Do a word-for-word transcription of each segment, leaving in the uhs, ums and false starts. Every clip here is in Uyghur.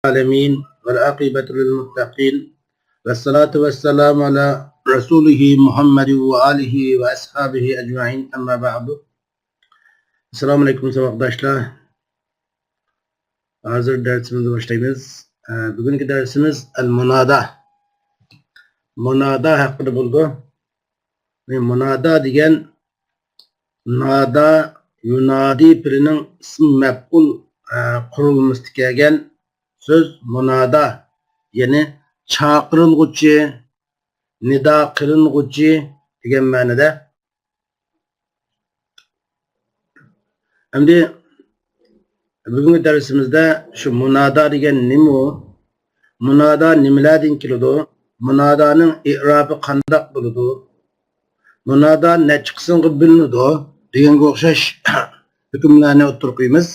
العالمين، والعاقبة للمتقين، والصلاة والسلام على رسوله محمد وآله وأصحابه أجمعين، أما بعد. السلام عليكم ساۋاقداشلار. ھازىر دەرسىمىزنى باشلايمىز. ئە، بۈگۈنكى دەرسىمىز ئەل مۇنادا. مۇنادا ھەققىدە بولىدۇ. مۇنادا دېگەن نادا يۇنادى پېئلىنىڭ ئىسمى مەپئۇل، ئە، قۇرۇلمىسىدا كەلگەن سۆز مۇنادا، يەنى چاقىرىلغۇچى، نىدا قىلىنغۇچى دېگەن مەنىدە. ئەمدى بۈگۈنكى دەرسىمىزدە شۇ مۇنادا دېگەن نېمە ئۇ؟ مۇنادا نېمىلەردىن كېلىدۇ؟ مۇنادانىڭ ئېئرابى قانداق بولىدۇ؟ مۇنادا نەچچە قىسىمغا بۆلۈنىدۇ؟ دېگەنگە ئوخشاش ھۆكۈملەرنى ئوتتۇرىغا قويىمىز.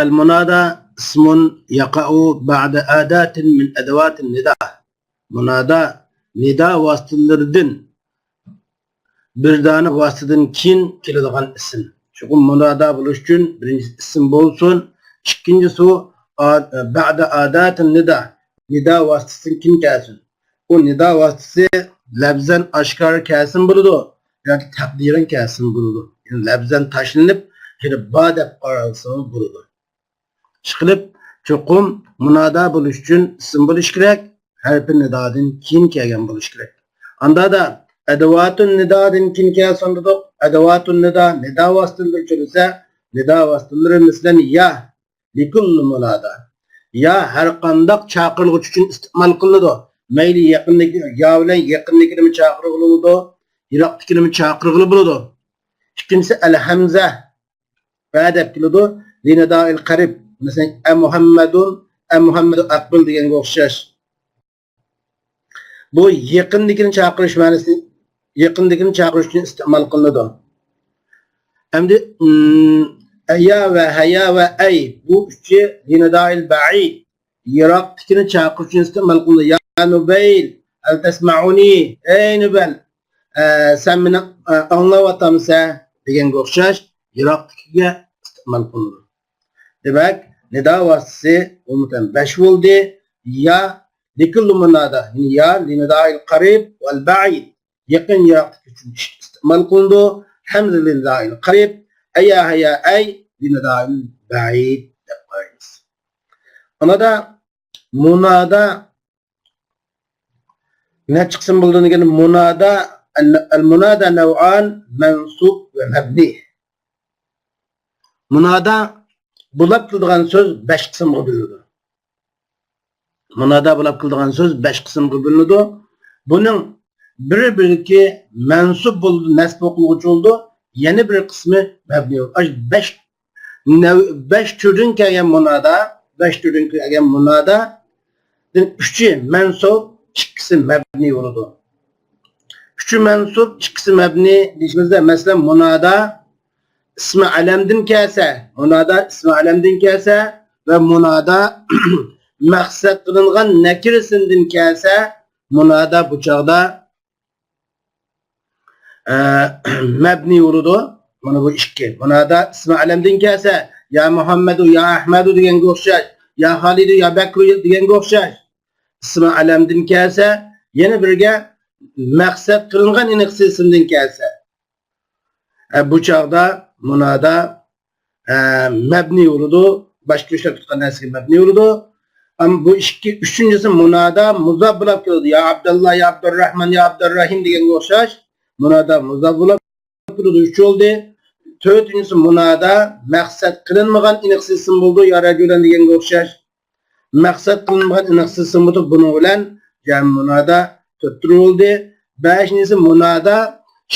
المنادى اسم يقع بعد أداة من أدوات النداء. مۇنادا نىدا ۋاسىتىلىرىدىن بىر دانە ۋاسىتىدىن كېيىن كېلىدىغان ئىسىم. چوقۇم مۇنادا بولۇش ئۈچۈن بىرىنچىسى ئىسىم بولسۇن، ئىككىنچىسى ئۇ ئا-، بەدە ئاداتىن نىدا، نىدا ۋاسىتىسىدىن كېيىن كەلسۇن. ئۇ نىدا ۋاسىتىسى لەپزەن ئاشكارا كەلسىمۇ بولىدۇ ياكى تەقدىرەن كەلسىمۇ بولىدۇ. يەنى لەپزەن تاشلىنىپ، خېلى با دەپ قارالسىمۇ بولىدۇ. ئىشقىلىپ، چوقۇم مۇنادا بولۇش ئۈچۈن ئىسىم بولۇش كېرەك، ھەرپى نىدادىن كېيىن كەلگەن بولۇش كېرەك. ئاندا دا ئەدۋاتۇن نىدادىن كېيىن كەلسۇن دېدۇق. ئەدۋاتۇن نىدا، نىدا ۋاسىتىلىرى چۈشۈرسە، نىدا ۋاسىتىلىرى مىسلەن يا، لىكۇللى مۇنادا. يا ھەر قانداق چاقىرغۇچ ئۈچۈن ئىستېمال قىلىنىدۇ. مەيلى يېقىندىكى، يا بىلەن يېقىندىكىنىمۇ چاقىرغىلى بولىدۇ، يىراقتىكىنىمۇ چاقىرغىلى بولىدۇ. ئىككىنچىسى ئەل ھەمزە. بە دەپ كېلىدۇ. لىنىدائىل قەرىب. مەسىلەن، ئە مۇھەممەدۇن، ئە مۇھەممەدۇ ئەقبىل دېگەنگە ئوخشاش. بۇ يېقىندىكىنى چاقىرىش مەنىسى، يېقىندىكىنى چاقىرىش ئۈچۈن ئىستېمال قىلىنىدۇ. ئەمدى، ئەيا ۋە ھەيا ۋە ئەي، بۇ ئۈچى لىنىدائىل بەئىد. يىراقتىكىنى چاقىرىش ئۈچۈن ئىستېمال قىلىنىدۇ. يا نۇبەيل، ھەل تەسمەئۇنى، ئەي نۇبەل، ئە، سەن مېنى، ئە، ئاڭلاۋاتامسەن؟ دېگەنگە ئوخشاش، يىراقتىكىگە ئىستېمال قىلىنىدۇ. دېمەك، نىدا ۋاسىتىسى ئومۇمەن بەش بولدى. يا لىكۇللى مۇنادا، يەنى يا لىنىدائىل قەرىب ۋەل بەئىد. يېقىن يىراقتىكى ئۈچۈن ئىستېمال قىلىنىدۇ. ھەمزە لىنىدائىل قەرىب، ئەيا ھەيا ئەي لىنىدائىل بەئىد دەپ قارايمىز. ئاندا مۇنادا نەچچە قىسىم بولىدۇ دېگەندە، مۇنادا، ئەل مۇنادا نەۋئان، مەنسۇب ۋە مەبنى. مۇنادا بولاپ كېلىدىغان سۆز بەش قىسىمغا بۆلۈنىدۇ. مۇنادا بولاپ كېلىدىغان سۆز بەش قىسىمغا بۆلۈنىدۇ. بۇنىڭ بىرى بىرىكى مەنسۇب بولىدۇ، نەسب قىلغۇچى بولىدۇ. يەنە بىر قىسمى مەبنى بولىدۇ. ئاشۇ بەش نەۋ-، بەش تۈردىن كەلگەن مۇنادا، بەش تۈردىن كەلگەن مۇنادادىن ئۈچى مەنسۇب، ئىككىسى مەبنى بولىدۇ. ئۈچى مەنسۇب، ئىككىسى مەبنى دېيىشىمىزدە، مەسىلەن، مۇنادا ئىسمى ئەلەمدىن كەلسە، مۇنادا ئىسمى ئەلەمدىن كەلسە ۋە مۇنادا مەقسەت قىلىنغان نەكىرىسىندىن كەلسە، مۇنادا بۇ چاغدا ئە، مەبنى بولىدۇ. مانا بۇ ئىككى. مۇنادا ئىسمى ئەلەمدىن كەلسە، يا مۇھەممەدۇ، يا ئەھمەدۇ دېگەنگە ئوخشاش، يا خالىدۇ، يا بەكرۇ دېگەنگە ئوخشاش. ئىسمى ئەلەمدىن كەلسە، يەنە بىرگە مەقسەت قىلىنغان ئىنىق ئىسىمدىن كەلسە. ئە، بۇ چاغدا مۇنادا ئە، مەبنى بولىدۇ. باشقا ئىشلەپ تۇتقان نەرسىگە مەبنى بولىدۇ. ئەمما بۇ ئىككى، ئۈچىنچىسى مۇنادا مۇزاپ بولاپ كېلىدۇ. يا ئابداللا، يا ئابدۇرراھمان، يا ئابدۇرراھىم دېگەنگە ئوخشاش. مۇنادا مۇزاپ بولاپ كېلىدۇ. ئۈچ بولدى. تۆتىنچىسى مۇنادا مەقسەت قىلىنمىغان ئىنىق ئىسىم بولىدۇ. يا رەجۇلەن دېگەنگە ئوخشاش. مەقسەت قىلىنمىغان ئىنىق ئىسىم بولىدۇ. بۇنىڭ بىلەن جەم مۇنادا تۆت تۈر بولدى. بەشىنچىسى مۇنادا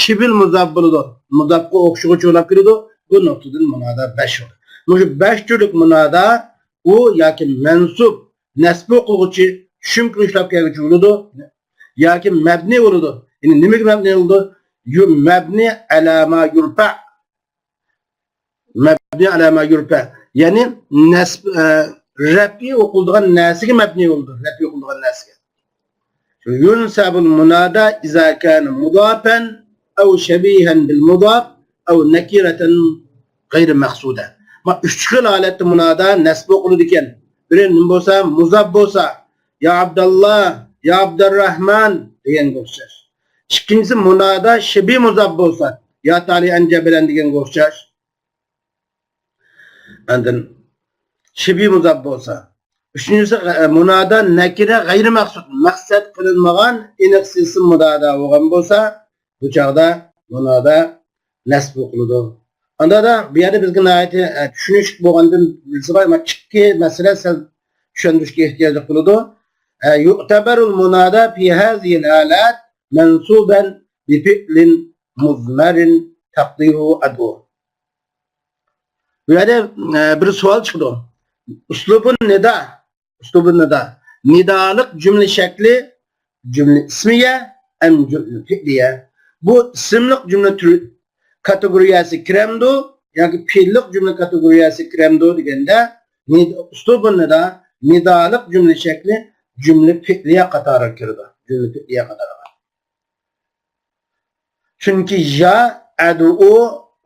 شىبىل مۇزاپ بولىدۇ. مۇزاپقا ئوخشىغۇچى بولاپ كېلىدۇ. بۇ نۇقتىدىن مۇنادا بەش بولدى. مۇشۇ بەش تۈرلۈك مۇنادا ئۇ ياكى مەنسۇب، نەسبۇ قىلغۇچى، چۈشۈم قىلىشلاپ كەلگۈچى بولىدۇ، ياكى مەبنى بولىدۇ. يەنى نېمىگە مەبنى بولىدۇ؟ يۇ-، مەبنى ئەلا ما يۇرپە. مەبنى ئەلا ما يۇرپە. يەنى نەسب، ئە، رەپئى ئوقۇلىدىغان نەرسىگە مەبنى بولىدۇ. رەپئى ئوقۇلىدىغان نەرسىگە. يۇنسەبۇل مۇنادا ئىزا كانە مۇزافەن ئەۋ شەبىھەن بىل مۇزاف ئەۋ نەكىرەتەن غەيرى مەخسۇسە. ما ئۈچ خىل ھالەتتە مۇنادا نەسب ئوقۇلىدىكەن. بىرى نېمە بولسا، مۇزاپ بولسا، يا ئابداللا، يا ئابدۇرراھمان دېگەنگە ئوخشاش. ئىككىنچىسى مۇنادا شىبى مۇزاپ بولسا، يا تالىئەن جەبەلەن دېگەنگە ئوخشاش. ئاندىن شىبى مۇزاپ بولسا. ئۈچىنچىسى، غە-، مۇنادا نەكىرە غەيرىي مەخسۇس، مەقسەت قىلىنمىغان ئېنىق سىلسىم مۇنادا بولغان بولسا، بۇ چاغدا مۇنادا نەسب ئوقۇلىدۇ. ئاندا دا بۇ يەردە بىزگە ناھايىتى، ئە، چۈشىنىشلىك بولغاندىن بىرسى بار، ئەمما ئىككى مەسىلە سەل چۈشەندۈرۈشكە ئېھتىياجلىق بولىدۇ. ئە، يۇئتەبەرۇل مۇنادا فى ھازىھىل ھالات مەنسۇبەن بىفىئلىن مۇزمەرىن تەقدىرۇھۇ ئەدئۇ. بۇ يەردە، ئە، بىر سوئال چىقىدۇ. ئۇسلۇبۇن نىدا، ئۇسلۇبۇن نىدا. نىدالىق جۈملە شەكلى جۈملە ئىسمىيە ئەم جۈملە پېئلىيە. بۇ ئىسىملىق جۈملە تۈرى كاتېگورىيەسى كىرەمدۇ ياكى پېئىللىق جۈملە كاتېگورىيەسى كىرەمدۇ دېگەندە، نىد-، ئۇسلۇبۇن نىدا نىدالىق جۈملە شەكلى جۈملە پېئلىيە قاتارىغا كىرىدۇ. جۈملە پېئلىيە قاتارىغا. چۈنكى يا، ئەدئۇ،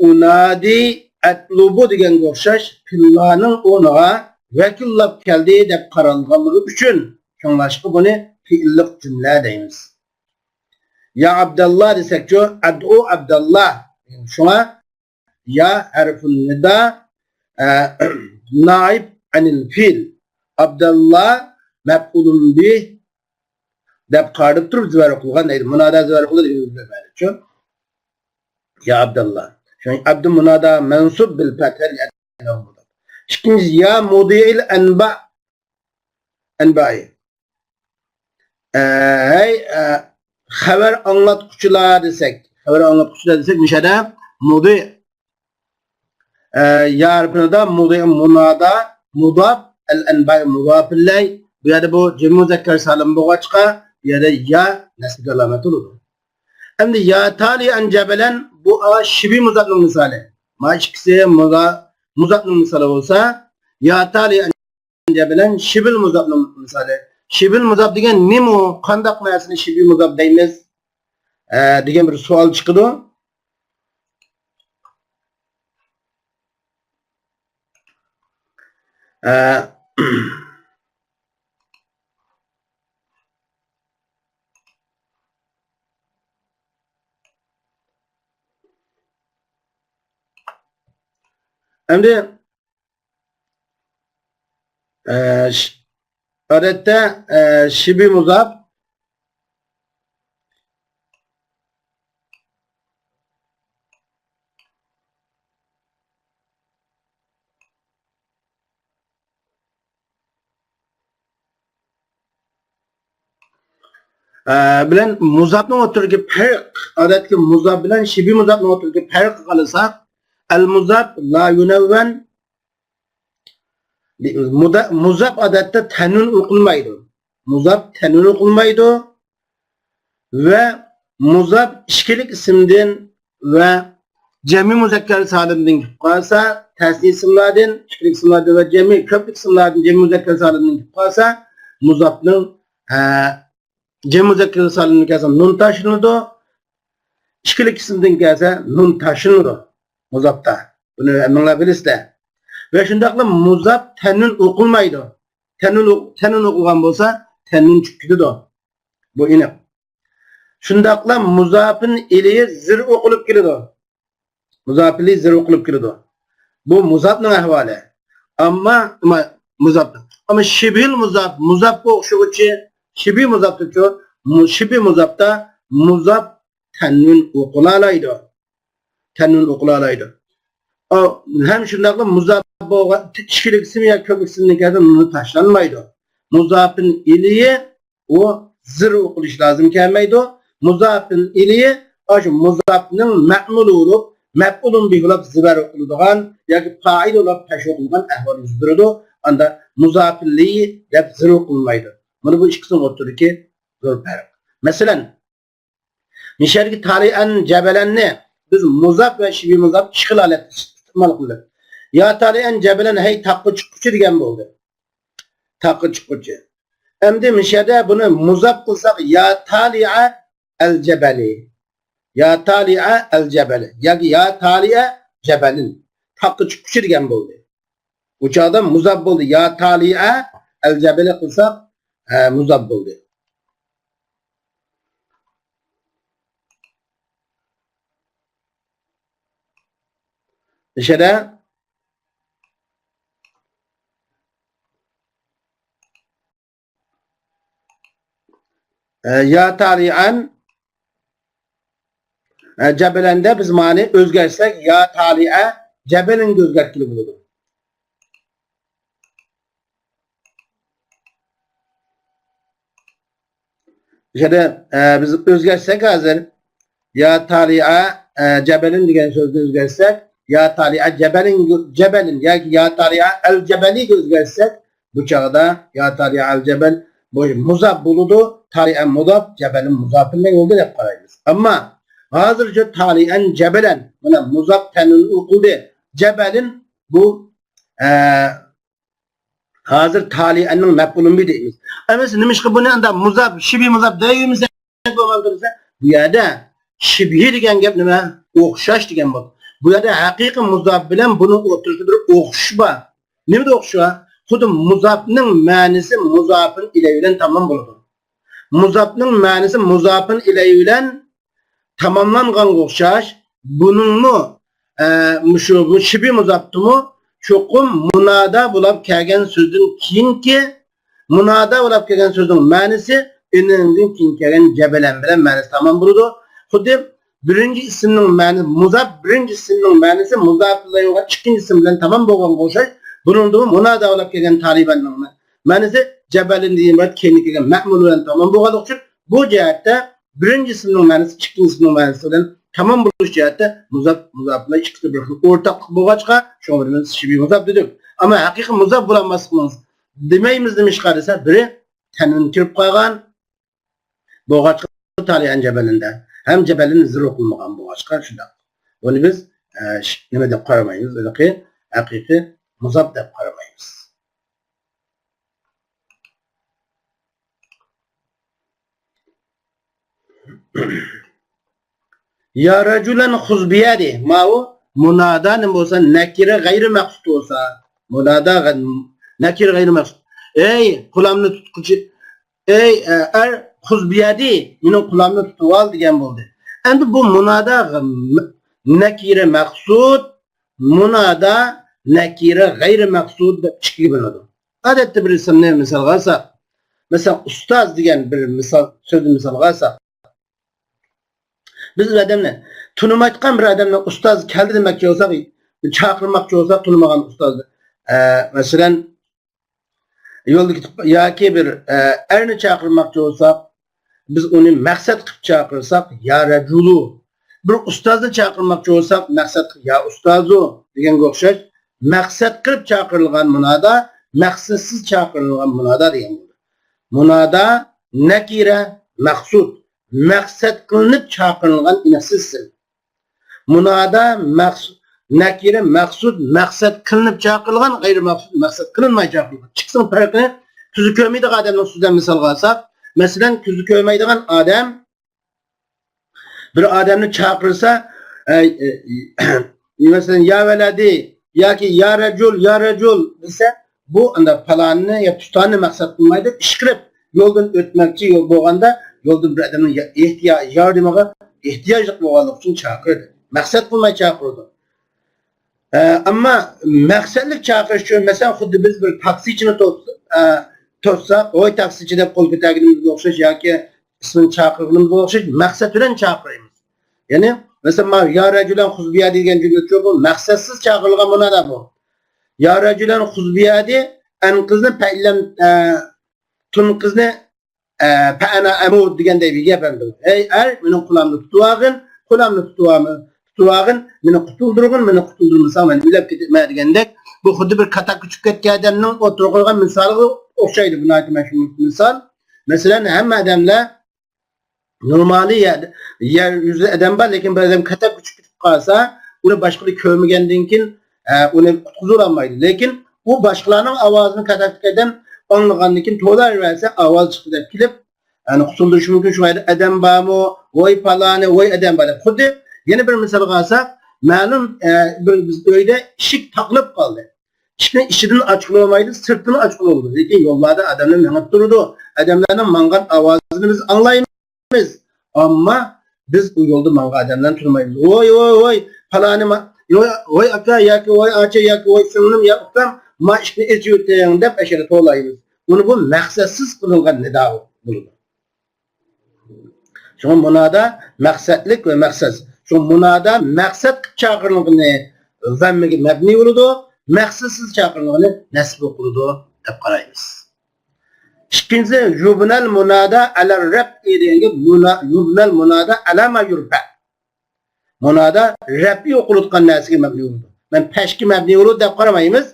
ئۇنادى، ئەتلۇبۇ دېگەنگە ئوخشاش پېئىللارنىڭ ئورنىغا ۋەكىللاپ كەلدى دەپ قارالغانلىقى ئۈچۈن، شۇڭلاشقا بۇنى پېئىللىق جۈملە دەيمىز. يا ئابداللا دېسەكچۇ، ئەدئۇ ئابداللا. شۇڭا يا ھەرفۇن نىدا، ئە، نائىب ئەنىل فىئىل. ئابداللا مەپئۇلۇن بىھ دەپ قارىلىپ تۇرۇپ زىبەر ئوقۇلغان دەيدۇ. مۇنادا زىبەر ئوقۇلىدۇ دېگەن مەنىچۇ. يا ئابداللا. شۇڭا ئابدۇ مۇنادا مەنسۇب بىل پەتھە. ئىككىنچى، يا مۇدىئىل ئەنبا. ئەنبائى. ئە، ھەي، ئە، خەۋەر ئاڭلاتقۇچىلار دېسەك، خەۋەر ئاڭلاتقۇچىلار دېسەك، مۇشەدە مۇدى، ئە، يا ھەرپىنىدا مۇدى مۇنادا، مۇداپ، ئەل ئەنبائى مۇداپىللەي. بۇ يەردە بۇ جەمئى مۇزەككەر سالىم بولغاچقا، بۇ يەردە يا نەسب ئالامەت بولىدۇ. ئەمدى يا تالىئەن جەبەلەن، بۇ ئا شىبى مۇزاپنىڭ مىسالى. ما ئىككىسى مۇزا-، مۇزاپنىڭ مىسالى بولسا، يا تالىئەن جەبەلەن شىبىل مۇزاپنىڭ مىسالى. شىبىل مۇزاپ دېگەن نېمە ئۇ؟ قانداق نەرسىنى شىبىل مۇزاپ دەيمىز؟ ئە، دېگەن بىر سوئال چىقىدۇ. ئە، ئەمدى ئە، ش-، ئادەتتە، ئە، شىبى مۇزاپ، ئە، بىلەن مۇزاپنىڭ ئوتتۇرىدىكى پەرق، ئادەتتىكى مۇزاپ بىلەن شىبى مۇزاپنىڭ ئوتتۇرىدىكى پەرققە قارىساق، ئەل مۇزاپ لا يۇنەۋۋەن، مۇدا-، مۇزاپ ئادەتتە تەنۋىن ئوقۇلمايدۇ. مۇزاپ تەنۋىن ئوقۇلمايدۇ ۋە مۇزاپ ئىككىلىك ئىسىمدىن ۋە جەمئىي مۇزەككەر سالىمدىن كېلىپ قالسا، تەسنىيە ئىسىملاردىن، ئىككىلىك ئىسىملاردىن ۋە جەمئىي كۆپلۈك ئىسىملاردىن جەمئىي مۇزەككەر سالىمدىن كېلىپ قالسا، مۇزاپنىڭ، ئە، جەمئىي مۇزەككەر سالىمدىن كەلسە نۇن تاشلىنىدۇ، ئىككىلىك ئىسىمدىن كەلسە نۇن تاشلىنىدۇ مۇزاپتا. بۇنى ھەممىڭلار بىلىسىلەر. ۋە شۇنداقلا مۇزاپ تەنۋىن ئوقۇلمايدۇ. تەنۋىن ئو-، تەنۋىن ئوقۇلغان بولسا، تەنۋىن چۈشۈپ كېتىدۇ. بۇ ئېنىق. شۇنداقلا مۇزاپىن ئىلىيى زىر ئوقۇلۇپ كېلىدۇ. مۇزاپىن ئىلىيى زىر ئوقۇلۇپ كېلىدۇ. بۇ مۇزاپنىڭ ئەھۋالى. ئەمما، ئەمما مۇزاپ. ئەمما شىبھىل مۇزاپ، مۇزاپقا ئوخشىغۇچى، شىبھى مۇزاپتىچۇ؟ مۇ-، شىبھى مۇزاپتا مۇزاپ تەنۋىن ئوقۇلالايدۇ. تەنۋىن ئوقۇلالايدۇ. ئۇ ھەم شۇنداقلا مۇزاپ بولغان ئىككىلىك ئىسىم يا كۆپلۈك ئىسىمدىن كەلسە نۇن تاشلانمايدۇ. مۇزاپىن ئىلىيى ئۇ زىر ئوقۇلۇش لازىم كەلمەيدۇ. مۇزاپىن ئىلىيى ئاشۇ مۇزاپنىڭ مەمۇلى بولۇپ، مەپئۇلۇن بىھى بولۇپ زىبەر ئوقۇلىدىغان ياكى پائىل بولۇپ پەش ئوقۇلغان ئەھۋال يۈز بېرىدۇ. ئاندا مۇزاپىن ئىلىيى دەپ زىر ئوقۇلمايدۇ. مانا بۇ ئىككىسىنىڭ ئوتتۇرىدىكى زور پەرق. مەسىلەن، مىشەدىكى تالىئەن جەبەلەننى بىز مۇزاپ ۋە شىبھى مۇزاپ ئىككى خىل ھالەتتە ئىستېمال قىلدۇق. يا تالىئەن جەبەلەن، ھەي تاغقا چىققۇچى دېگەن بولدى. تاغقا چىققۇچى. ئەمدى مىشەدە بۇنى مۇزاپ قىلساق، يا تالىئە ئەل جەبەلى. يا تالىئە ئەل جەبەلى. ياكى يا تالىئە جەبەلىن. تاغقا چىققۇچى دېگەن بولدى. بۇ چاغدا مۇزاپ بولدى. يا تالىئە ئەل جەبەلى قىلساق، ئە، مۇزاپ بولدى. ئىشەدە ئە، يا تالىئەن، ئە، جەبەلەندە بىز مانى ئۆزگەرتسەك، يا تالىئە جەبەلىنگە ئۆزگەرتكىلى بولىدۇ. ئىشەدە، ئە، بىز ئۆزگەرتسەك ھازىر، يا تالىئە، ئە، جەبەلىن دېگەن سۆزنى ئۆزگەرتسەك، يا تالىئە جەبەلىن، جەبەلىن ياكى يا تالىئە ئەل جەبەلىگە ئۆزگەرتسەك، بۇ چاغدا يا تالىئە ئەل جەبەل بۇ مۇزاپ بولىدۇ، تالىئە مۇزاپ، جەبەلىن مۇزاپىن دېگەن يولدا دەپ قارايمىز. ئەمما ھازىرچە تالىئەن جەبەلەن، مانا مۇزاپ تەنۋىن ئوقۇلدى، جەبەلىن بۇ، ئە، ھازىر تالىئەننىڭ مەپئۇلى بىھى دەيمىز. ئەمىسە نېمىشقا بۇنى ئاندا مۇزاپ، شىبھى مۇزاپ دەيمىز دېسە، بۇ يەردە شىبھى دېگەن گەپ نېمە؟ ئوخشاش دېگەن بولدى. بۇ يەردە ھەقىقىي مۇزاپ بىلەن بۇنىڭ ئوتتۇرىسىدا بىر ئوخشىشىش بار. نېمىدە ئوخشىشىش بار؟ خۇددى مۇزاپنىڭ مەنىسى مۇزاپىن ئىلەيھى بىلەن تامام بولىدۇ. مۇزاپنىڭ مەنىسى مۇزاپىن ئىلەيھى بىلەن تاماملانغانغا ئوخشاش، بۇنىڭمۇ، ئە، مۇشۇ، بۇ شىبھى مۇزاپتىمۇ چوقۇم مۇنادا بولاپ كەلگەن سۆزدىن كېيىنكى، مۇنادا بولاپ كەلگەن سۆزنىڭ مەنىسى ئىنىڭدىن كېيىن كەلگەن جەبەلەن بىلەن مەنىسى تامام بولىدۇ. خۇددى بىرىنچى ئىسىمنىڭ مەنىسى، مۇزاپ بىرىنچى ئىسىمنىڭ مەنىسى مۇزاپ ئىلەيھى بولغان ئىككىنچى ئىسىم بىلەن تامام بولغانغا ئوخشاش، بۇنىڭدىمۇ مۇنادا بولاپ كەلگەن تالىئەننىڭ مەنىسى جەبەلىن دېگەن ئىبارەت كېيىن كەلگەن مەپئۇل بىلەن تامام بولغانلىقى ئۈچۈن، بۇ جەھەتتە بىرىنچى ئىسىمنىڭ مەنىسى ئىككىنچى ئىسىمنىڭ مەنىسى بىلەن تامام بولۇش جەھەتتە مۇزاپ، مۇزاپ بىلەن ئىككىسى بىر خىل ئورتاقلىق بولغاچقا، شۇڭا بىز شىبھى مۇزاپ دېدۇق. ئەمما ھەقىقىي مۇزاپ بولالماسلىقىمىز دېمەيمىز، نېمىشقا دېسە، بىرى تەنۋىن كىرىپ قالغان بولغاچقا، تالىئەن جەبەلىندە ھەم جەبەلىن زىر ئوقۇلمىغان بولغاچقا شۇنداق. بۇنى بىز، ئە، ش-، نېمە دەپ قارىمايمىز، ھېلىقى ھەقىقىي مۇزاپ دەپ قارىمايمىز. يا رەجۇلەن خۇز بىيەدى. ماۋۇ مۇنادا نېمە بولسا، نەكىرە غەيرىي مەخسۇس بولسا، مۇنادا غە-، نەكىرە غەيرىي مەخسۇس. ئەي، قۇلامنى تۇتقۇچى، ئەي، ئە، ئەر، خۇز بىيەدى، مېنىڭ قۇلامنى تۇتۇۋال دېگەن بولدى. ئەمدى بۇ مۇنادا غە-، م-، نەكىرە مەخسۇس، مۇنادا نەكىرە غەيرىي مەخسۇس دەپ ئىككىگە بۆلۈنىدۇ. ئادەتتە بىر ئىسىمنى مىسالغا ئالساق، مەسىلەن، ئۇستاز دېگەن بىر مىسال، سۆزنى مىسالغا ئالساق، بىز بىر ئادەمنى، تونۇمايدىغان بىر ئادەمنى ئۇستاز كەلدى دېمەكچى بولساق، چاقىرماقچى بولساق، تونۇمىغان ئۇستازنى، ئە، مەسىلەن، يولدا كېتىپ ياكى بىر، ئە، ئەرنى چاقىرماقچى بولساق، بىز ئۇنى مەقسەت قىلىپ چاقىرساق، يا رەجۇلۇ. بىر ئۇستازنى چاقىرماقچى بولساق، مەقسەت قىلىپ، يا ئۇستازۇ دېگەنگە ئوخشاش، مەقسەت قىلىپ چاقىرىلغان مۇنادا، مەقسەتسىز چاقىرىلغان مۇنادا دېگەن بولىدۇ. مۇنادا نەكىرە مەخسۇس، مەقسەت قىلىنىپ چاقىرىلغان ئېنىقسىز ئىسىم. مۇنادا مەخس-، نەكىرە مەخسۇس، مەقسەت قىلىنىپ چاقىرىلغان، غەيرىي مەخسۇس، مەقسەت قىلىنماي چاقىرىلغان. ئىككىسىنىڭ پەرقىنى كۆزى كۆرمەيدىغان ئادەمنىڭ سۆزىدىن مىسالغا ئالساق، مەسىلەن، كۆزى كۆرمەيدىغان ئادەم بىر ئادەمنى چاقىرسا، ئە، ئە، مەسىلەن، يا ۋەلەدى ياكى يا رەجۇل، يا رەجۇل دېسە، بۇ ئەمدى پالاننى يا پۇتاننى مەقسەت قىلمايدۇ، ئىشقىلىپ يولدىن ئۆتمەكچى يول بولغاندا، يولدا بىر ئادەمنىڭ يا-، ئېھتىيا-، ياردىمىغا ئېھتىياجلىق بولغانلىقى ئۈچۈن چاقىرىدۇ. مەقسەت قىلماي چاقىرىدۇ. ئە، ئەمما مەقسەتلىك چاقىرىش ئۈچۈن، مەسىلەن، خۇددى بىز بىر تاكسىچىنى توس-، ئە، توسساق، ۋاي تاكسىچى دەپ قول كۆتەرگىنىمىزگە ئوخشاش ياكى ئىسمىنى چاقىرغىنىمىزغا ئوخشاش مەقسەت بىلەن چاقىرىمىز. يەنى، مەسىلەن، مانا، يا رەجۇلەن خۇز بىيەدى دېگەن جۈملە شۇ، بۇ مەقسەتسىز چاقىرىلغان مۇنادا بۇ. يا رەجۇلەن خۇز بىيەدى، ئەنقىزنى پەئلەم، ئە، تۇنقىزنى، ئە، پەئەنا ئەمۇ دېگەندەك بىر گەپ ئەمدى. ئەي ئەر، مېنىڭ قۇلامنى تۇتۇۋالغىن، قۇلامنى تۇتۇۋالما-، تۇتۇۋالغىن، مېنى قۇتۇلدۇرغىن، مېنى قۇتۇلدۇرمىساڭ مەن ئۆلۈپ كېتىمەن دېگەندەك، بۇ خۇددى بىر كاتاككا چۈشۈپ كەتكەن ئادەمنىڭ ئوتتۇرىغا قويغان مىسالىغا ئوخشايدۇ. بۇ ناھايىتى مەشھۇر مىسال. مەسىلەن، ھەممە ئادەملەر نورمالى يەر، يەر يۈزىدە ئادەم بار، لېكىن بىر ئادەم كاتاككا چۈشۈپ كېتىپ قالسا، ئۇنى باشقىلار كۆرمىگەندىن كېيىن، ئە، ئۇنى قۇتقۇزۇۋالمايدۇ. لېكىن ئۇ باشقىلارنىڭ ئاۋازىنى كاتاكتىكى ئادەم ئاڭلىغاندىن كېيىن توۋلاۋەرسە، ئاۋاز چىقتى دەپ كېلىپ، يەنى قۇتۇلدۇرۇشى مۇمكىن. شۇ يەردە ئادەم بارمۇ؟ ۋاي پالانى، ۋاي ئادەم بار دەپ. خۇددى يەنە بىر مىسالغا ئالساق، مەلۇم، ئە، بىر بىز ئۆيدە ئىشىك تاقىلىپ قالدى. ئىشىكنى ئىچىدىن ئاچقىلى بولمايدۇ، سىرتىدىن ئاچقىلى بولىدۇ. لېكىن يوللاردا ئادەملەر مېڭىپ تۇرىدۇ. ئادەملەرنىڭ ماڭغان ئاۋازىنى بىز ئاڭلايمىز. ئەمما بىز ئۇ يولدا ماڭغان ئادەملەرنى تونۇمايمىز. ۋوي، ۋوي، ۋوي، پالانى ما-، ۋوي، ۋوي، ئاكا ياكى ۋوي، ئاچا ياكى ۋوي، سىڭلىم يا ئۇكام، ما ئىشىكنى ئېچىۋېتىڭ دەپ ئەشۇنداق توۋلايمىز. ئۇنى بۇ مەقسەتسىز قىلىنغان نىدا بولىدۇ. شۇڭا مۇنادا مەقسەتلىك ۋە مەقسەتسىز. شۇڭا مۇنادا مەقسەت قىلىپ چاقىرىلغىنى زەممىگە مەبنىي بولىدۇ، مەقسەتسىز چاقىرىلغىنى نەسب قىلىدۇ دەپ قارايمىز. ئىككىنچىسى، يۇبنەل مۇنادا ئەلەر رەپئى دېگەنگە مۇنا-، يۇبنەل مۇنادا ئەلە ما يۇرفە. مۇنادا رەپئى ئوقۇلۇۋاتقان نەرسىگە مەبنىي بولىدۇ. مەن پەشكە مەبنىي بولىدۇ دەپ قارىمايمىز.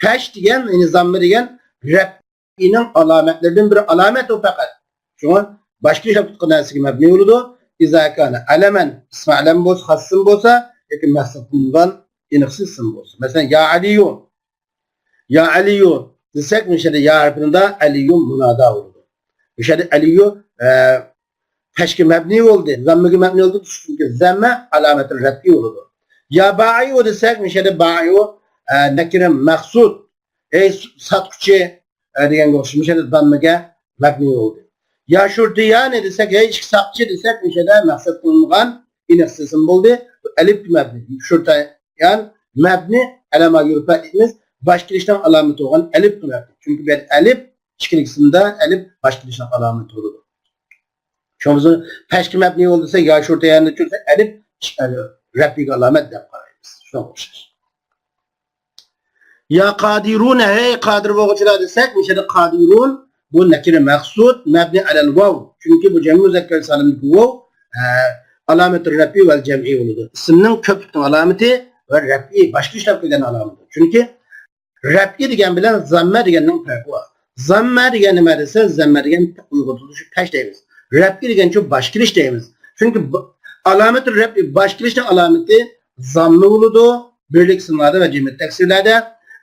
پەش دېگەن، يەنى زاممە دېگەن رەپئىنىڭ ئالامەتلىرىدىن بىر ئالامەت ئۇ پەقەت. شۇڭا باشقا ئىشلەپ تۇتقان نەرسىگە مەبنىي بولىدۇ. ئىزا كان ئەلەمەن، ئىسمى ئەلەم بولسا، خاس ئىسىم بولسا، ياكى مەقسەت قىلىنغان ئېنىقسىز ئىسىم بولسا. مەسىلەن، يا ئەلىيۇ، يا ئەلىيۇ دېسەك، مۇشۇ يەردە يا ھەرپىنىدا ئەلىيۇ مۇنادا بولىدۇ. مۇشۇ يەردە ئەلىيۇ، ئە، پەشكە مەبنىي بولدى، زەممىگە مەبنىي بولدى، چۈنكى زەممە ئالامەتۇل رەپئى بولىدۇ. يا بائىئۇ دېسەك، مۇشۇ يەردە بائىئۇ، ئە، نەكىرە مەخسۇس، ئەي ساتقۇچى، ئە، دېگەنگە ئوخشاش، مۇشۇ يەردە زەممىگە مەبنىي بولدى. يا شۇرتىيانى دېسەك، ئەي ئىچكى ساقچى دېسەك، مۇشۇ يەردە مەقسەت قىلىنغان ئېنىقسىز ئىسىم بولدى. بۇ ئەلىپكە مەبنىي. شۇرتىيان مەبنىي ئەلە ما يۇرفە دەيمىز. باش كېلىشنىڭ ئالامىتى بولغان ئەلىپكە مەبنىي. چۈنكى بۇ يەردە ئەلىپ ئىچكىلىك ئىسىمدا ئەلىپ باش كېلىشنىڭ ئالامىتى بولىدۇ. شۇڭا بىز پەشكە مەبنىي بولدى دېسە، يا شۇرتىيانى چۈشۈرسە، ئەلىپ رەپئىگە ئالامەت دەپ قارايمىز. شۇنىڭغا ئوخشاش. يا قادىرۇن، ھەي قادىر بولغۇچىلار دېسەك، مۇشۇ يەردە قادىرۇن، بۇ نەكىرە مەخسۇس، مەبنىي ئەلەل ۋاۋ. چۈنكى بۇ جەمئىي مۇزەككەر سالىمدىكى ۋاۋ، ئە، ئالامەتۇر رەپئى ۋەل جەمئى بولىدۇ. ئىسىمنىڭ كۆپلۈكنىڭ ئالامىتى ۋە رەپئى باشقا ئىشلەپ كەلگەن ئالامىتى. چۈنكى رەپئى دېگەن بىلەن زەممە دېگەننىڭ پەرقى بار. زەممە دېگەن نېمە دېسە، زەممە دېگەن ئۇيغۇرچىدا شۇ پەش دەيمىز. رەپئى دېگەن شۇ باش كېلىش دەيمىز. چۈنكى ب-، ئالامەت رەپئى، باش كېلىشنىڭ ئالامىتى زەممە بولىدۇ، بىرلىك ئىسىملاردا ۋە جەمئىي تەكسىرلەردە،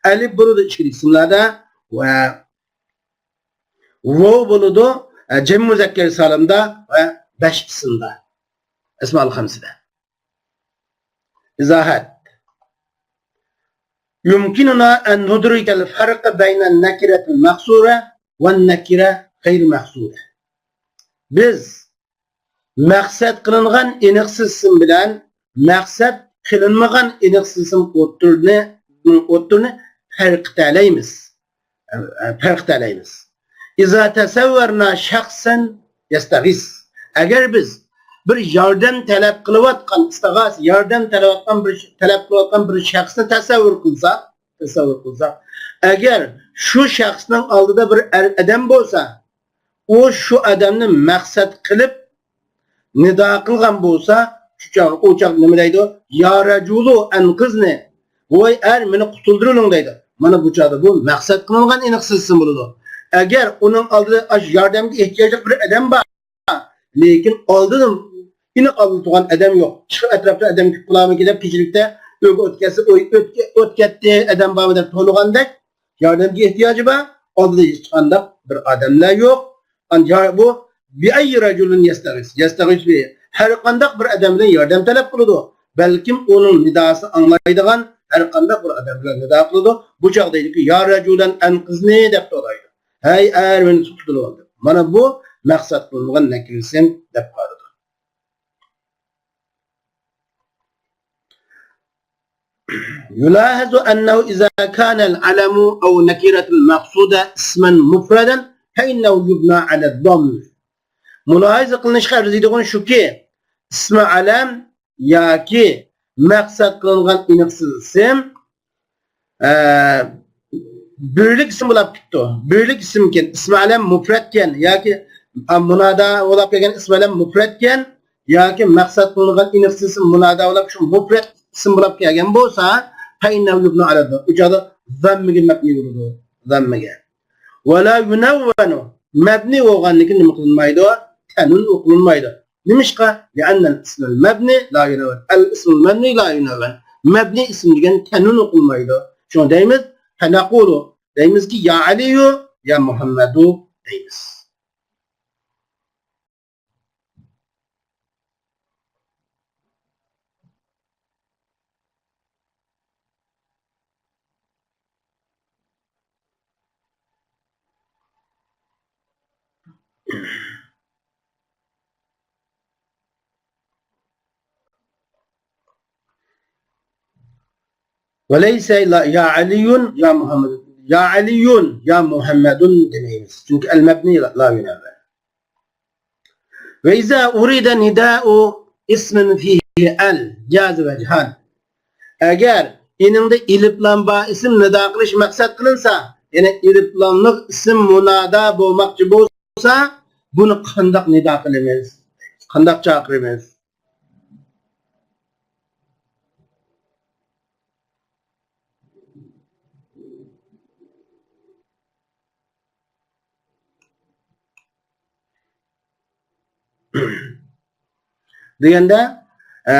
ئەلىپ بولىدۇ، ئىككىلىك ئىسىملاردا ۋە ۋاۋ بولىدۇ، ئە، جەمئىي مۇزەككەر سالىمدا ۋە بەش ئىسىمدا، ئەسمائۇل خەمسىدە. ئىزاھات. يمكننا أن ندرك الفرق بين النكرة المقصورة والنكرة غير المقصورة. بىز مەقسەت قىلىنغان ئېنىقسىز ئىسىم بىلەن مەقسەت قىلىنمىغان ئېنىقسىز ئىسىم ئوتتۇرىنى، ئوتتۇرىنى پەرق ئېتەلەيمىز. پەرق ئېتەلەيمىز. إذا تصورنا شخصا يستغيث. ئەگەر بىز بىر ياردەم تەلەپ قىلىۋاتقان، ئىستىغاسە، ياردەم تەلەپ قىلىۋاتقان بىر، تەلەپ قىلىۋاتقان بىر شەخسنى تەسەۋۋۇر قىلساق، تەسەۋۋۇر قىلساق، ئەگەر شۇ شەخسنىڭ ئالدىدا بىر ئەر ئادەم بولسا، ئۇ شۇ ئادەمنى مەقسەت قىلىپ نىدا قىلغان بولسا، شۇ چاغ، ئۇ چاغ نېمە دەيدۇ؟ يا رەجۇلۇ ئەنقىزنى. ۋاي ئەر، مېنى قۇتۇلدۇرۇۋېلىڭ دەيدۇ. مانا بۇ چاغدا بۇ مەقسەت قىلىنغان ئېنىقسىز ئىسىم بولىدۇ. ئەگەر ئۇنىڭ ئالدىدا ئاشۇ ياردەمگە ئېھتىياجلىق بىر ئادەم بار، لېكىن ئالدىدا، ئېنىق ئالدىدا تۇرغان ئادەم يوق. چىقىپ ئەتراپتا ئادەم كۆپ بولامىكىن دەپ كېچىلىكتە ئۆيگە ئوت كەتسە، ئۆي ئۆت، ئوت كەتتى، ئادەم بارمۇ دەپ توۋلىغاندەك، ياردەمگە ئېھتىياجى بار. ئالدىدا ھېچقانداق بىر ئادەملەر يوق. ئان-، يا-، بۇ بأي رجل يستغيث، يستغيث به. ھەر قانداق بىر ئادەم بىلەن ياردەم تەلەپ قىلىدۇ. بەلكىم ئۇنىڭ نىداسىنى ئاڭلايدىغان ھەر قانداق بىر ئادەم بىلەن نىدا قىلىدۇ. بۇ چاغدا دەيدۇكى، يا رجلا أنقذني دەپ توۋلايدۇ. ھەي ئەر، مېنى تۇتقۇزۇۋال دەپ. مانا بۇ مەقسەت قىلىنغان نەكىرە ئىسىم دەپ قارىلىدۇ. يلاحظ أنه إذا كان العلم أو النكرة المقصودة اسما مفردا فإنه يبنى على الضم. مۇلاھىزە قىلىنىشقا ئەرزىيدىغىنى شۇكى، ئىسمى ئەلەم ياكى مەقسەت قىلىنغان ئېنىقسىز ئىسىم ئە، بىرلىك ئىسىم بولاپ كېتىپتۇ. بىرلىك ئىسىمكەن، ئىسمى ئەلەم مۇپرەتكەن ياكى، ئا، مۇنادا بولاپ كەلگەن ئىسمى ئەلەم مۇپرەتكەن ياكى مەقسەت قىلىنغان ئېنىقسىز ئىسىم مۇنادا بولاپ، شۇ مۇپرەت ئىسىم بولاپ كەلگەن بولسا، فإنه يبنى على الضم. ئۇ چاغدا زەممىگە مەبنىي بولىدۇ. زەممىگە. ولا ينون. مەبنىي بولغاندىن كېيىن نېمە قىلىنمايدۇ؟ تەنۋىن ئوقۇلمايدۇ. نېمىشقا؟ لأن الاسم المبني لا ينون. الاسم المبني لا ينون. مەبنىي ئىسىم دېگەن تەنۋىن ئوقۇلمايدۇ. شۇڭا دەيمىز، فنقول، دەيمىزكى، يا ئەلىيۇ، يا مۇھەممەدۇ دەيمىز. وليس لا يا علي يا محمد، يا علي يا محمد دېمەيمىز. چۈنكى ئەل مەبنى لا يۇنادى. وإذا أريد نداء اسم فيه ال جاز وجهان. ئەگەر ئېنىڭدا ئېلىپلام بار ئىسىم نىدا قىلىش مەقسەت قىلىنسا، يەنى ئېلىپلاملىق ئىسىم مۇنادا بولماقچى بولسا، بۇنى قانداق نىدا قىلىمىز؟ قانداق چاقىرىمىز؟ دېگەندە، ئە،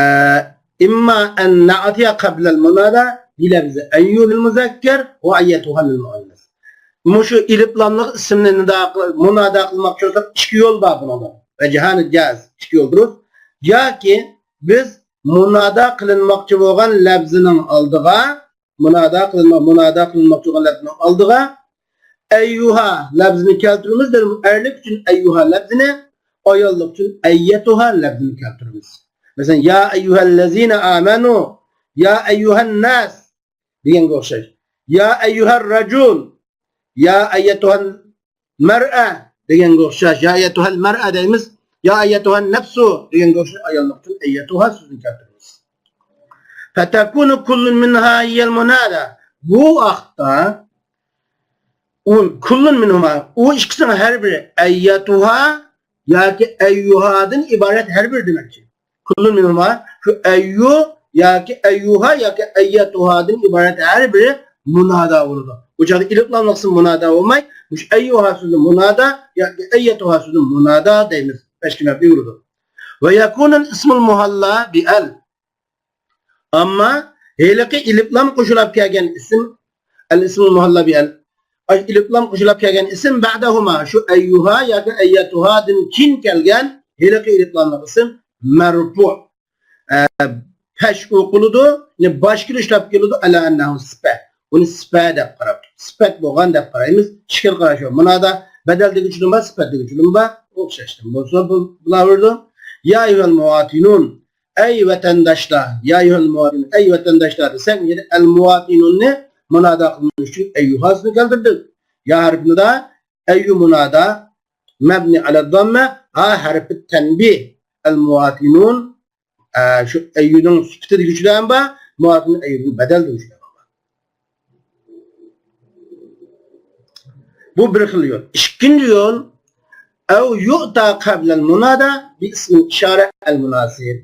إما أن نأتي قبل المنادى بلفظ أي للمذكر وأيتها للمؤنث. مۇشۇ ئېلىپلاملىق ئىسىمنى نىدا قىل-، مۇنادا قىلماقچى بولساق، ئىككى يول بار بۇنىڭدا. وجهان جائز، ئىككى يول دۇرۇس. ياكى بىز مۇنادا قىلىنماقچى بولغان لەپزىنىڭ ئالدىغا، مۇنادا قىلىنما-، مۇنادا قىلىنماقچى بولغان لەپزىنىڭ ئالدىغا أيها لەپزىنى كەلتۈرىمىز، دېدىم. ئەرلىك ئۈچۈن أيها لەپزىنى، ئاياللىق ئۈچۈن أيتها لەپزىنى كەلتۈرىمىز. مەسىلەن، يا أيها الذين آمنوا، يا أيها الناس دېگەنگە ئوخشاش. يا أيها الرجل، يا أيتها المرأة دېگەنگە ئوخشاش. يا أيتها المرأة دەيمىز. يا أيتها النفس دېگەنگە ئوخشاش. ئاياللىق ئۈچۈن أيتها سۆزىنى كەلتۈرىمىز. فتكون كل منها هي المنادى. بۇ ۋاقىتتا ئۇ كل منهما، ئۇ ئىككىسىنىڭ ھەر بىرى، أيتها ياكى أيها دىن ئىبارەت ھەر بىرى دېمەكچى. كل منهما، شۇ أي ياكى أيها ياكى أيتها دىن ئىبارەت ھەر بىرى مۇنادا بولىدۇ. بۇ چاغدا ئېلىپلاملىق ئىسىم مۇنادا بولماي، مۇشۇ أيها سۆزى مۇنادا ياكى أيتها سۆزى مۇنادا دەيمىز. بەشكە مەبنى بولىدۇ. ويكون الاسم المعلى بأل. ئەمما ھېلىقى ئېلىپلام قوشۇلۇپ كەلگەن ئىسىم، الاسم المعلى بأل، ئاي، ئېلىپلام قوشۇلۇپ كەلگەن ئىسىم بعدهما، شۇ أيها ياكى أيتها دىن كېيىن كەلگەن ھېلىقى ئېلىپلاملىق ئىسىم مەرفۇ، ئە، پەش ئوقۇلىدۇ، يەنى باش كېلىشلەپ كېلىدۇ، على أنه صفة. ئۇنى سىپە دەپ قاراپ، سىپەت بولغان دەپ قارايمىز. ئىككى خىل قاراش بار. مۇنادا بەدەل دېگۈچىمۇ بار، سىپەت دېگۈچىمۇ بار. ئوخشاشتىن بولسا بۇ، بۇلاۋېرىدۇ. يا أيها المواطنون، ئەي ۋەتەنداشلار، يا أيها المواطنون، ئەي ۋەتەنداشلار دېسەك، يەنى ئەل مۇۋاتىنۇننى مۇنادا قىلىش ئۈچۈن أيها سۆزىنى كەلتۈردۇق. يا ھەرپىنىدا، أي منادى مبني على الضمة، ھا ھەرپى تەنبىھ، ئەل مۇۋاتىنۇن، ئە، شۇ أينىڭ سۈپىتى دېگۈچىلەر ھەم بار، مۇۋاتىنۇن أيدىن بەدەل دېگۈچىلەر ھەم بار. بۇ بىر خىل يول. ئىككىنچى يول، أو يؤتى قبل المنادى باسم الإشارة المناسب.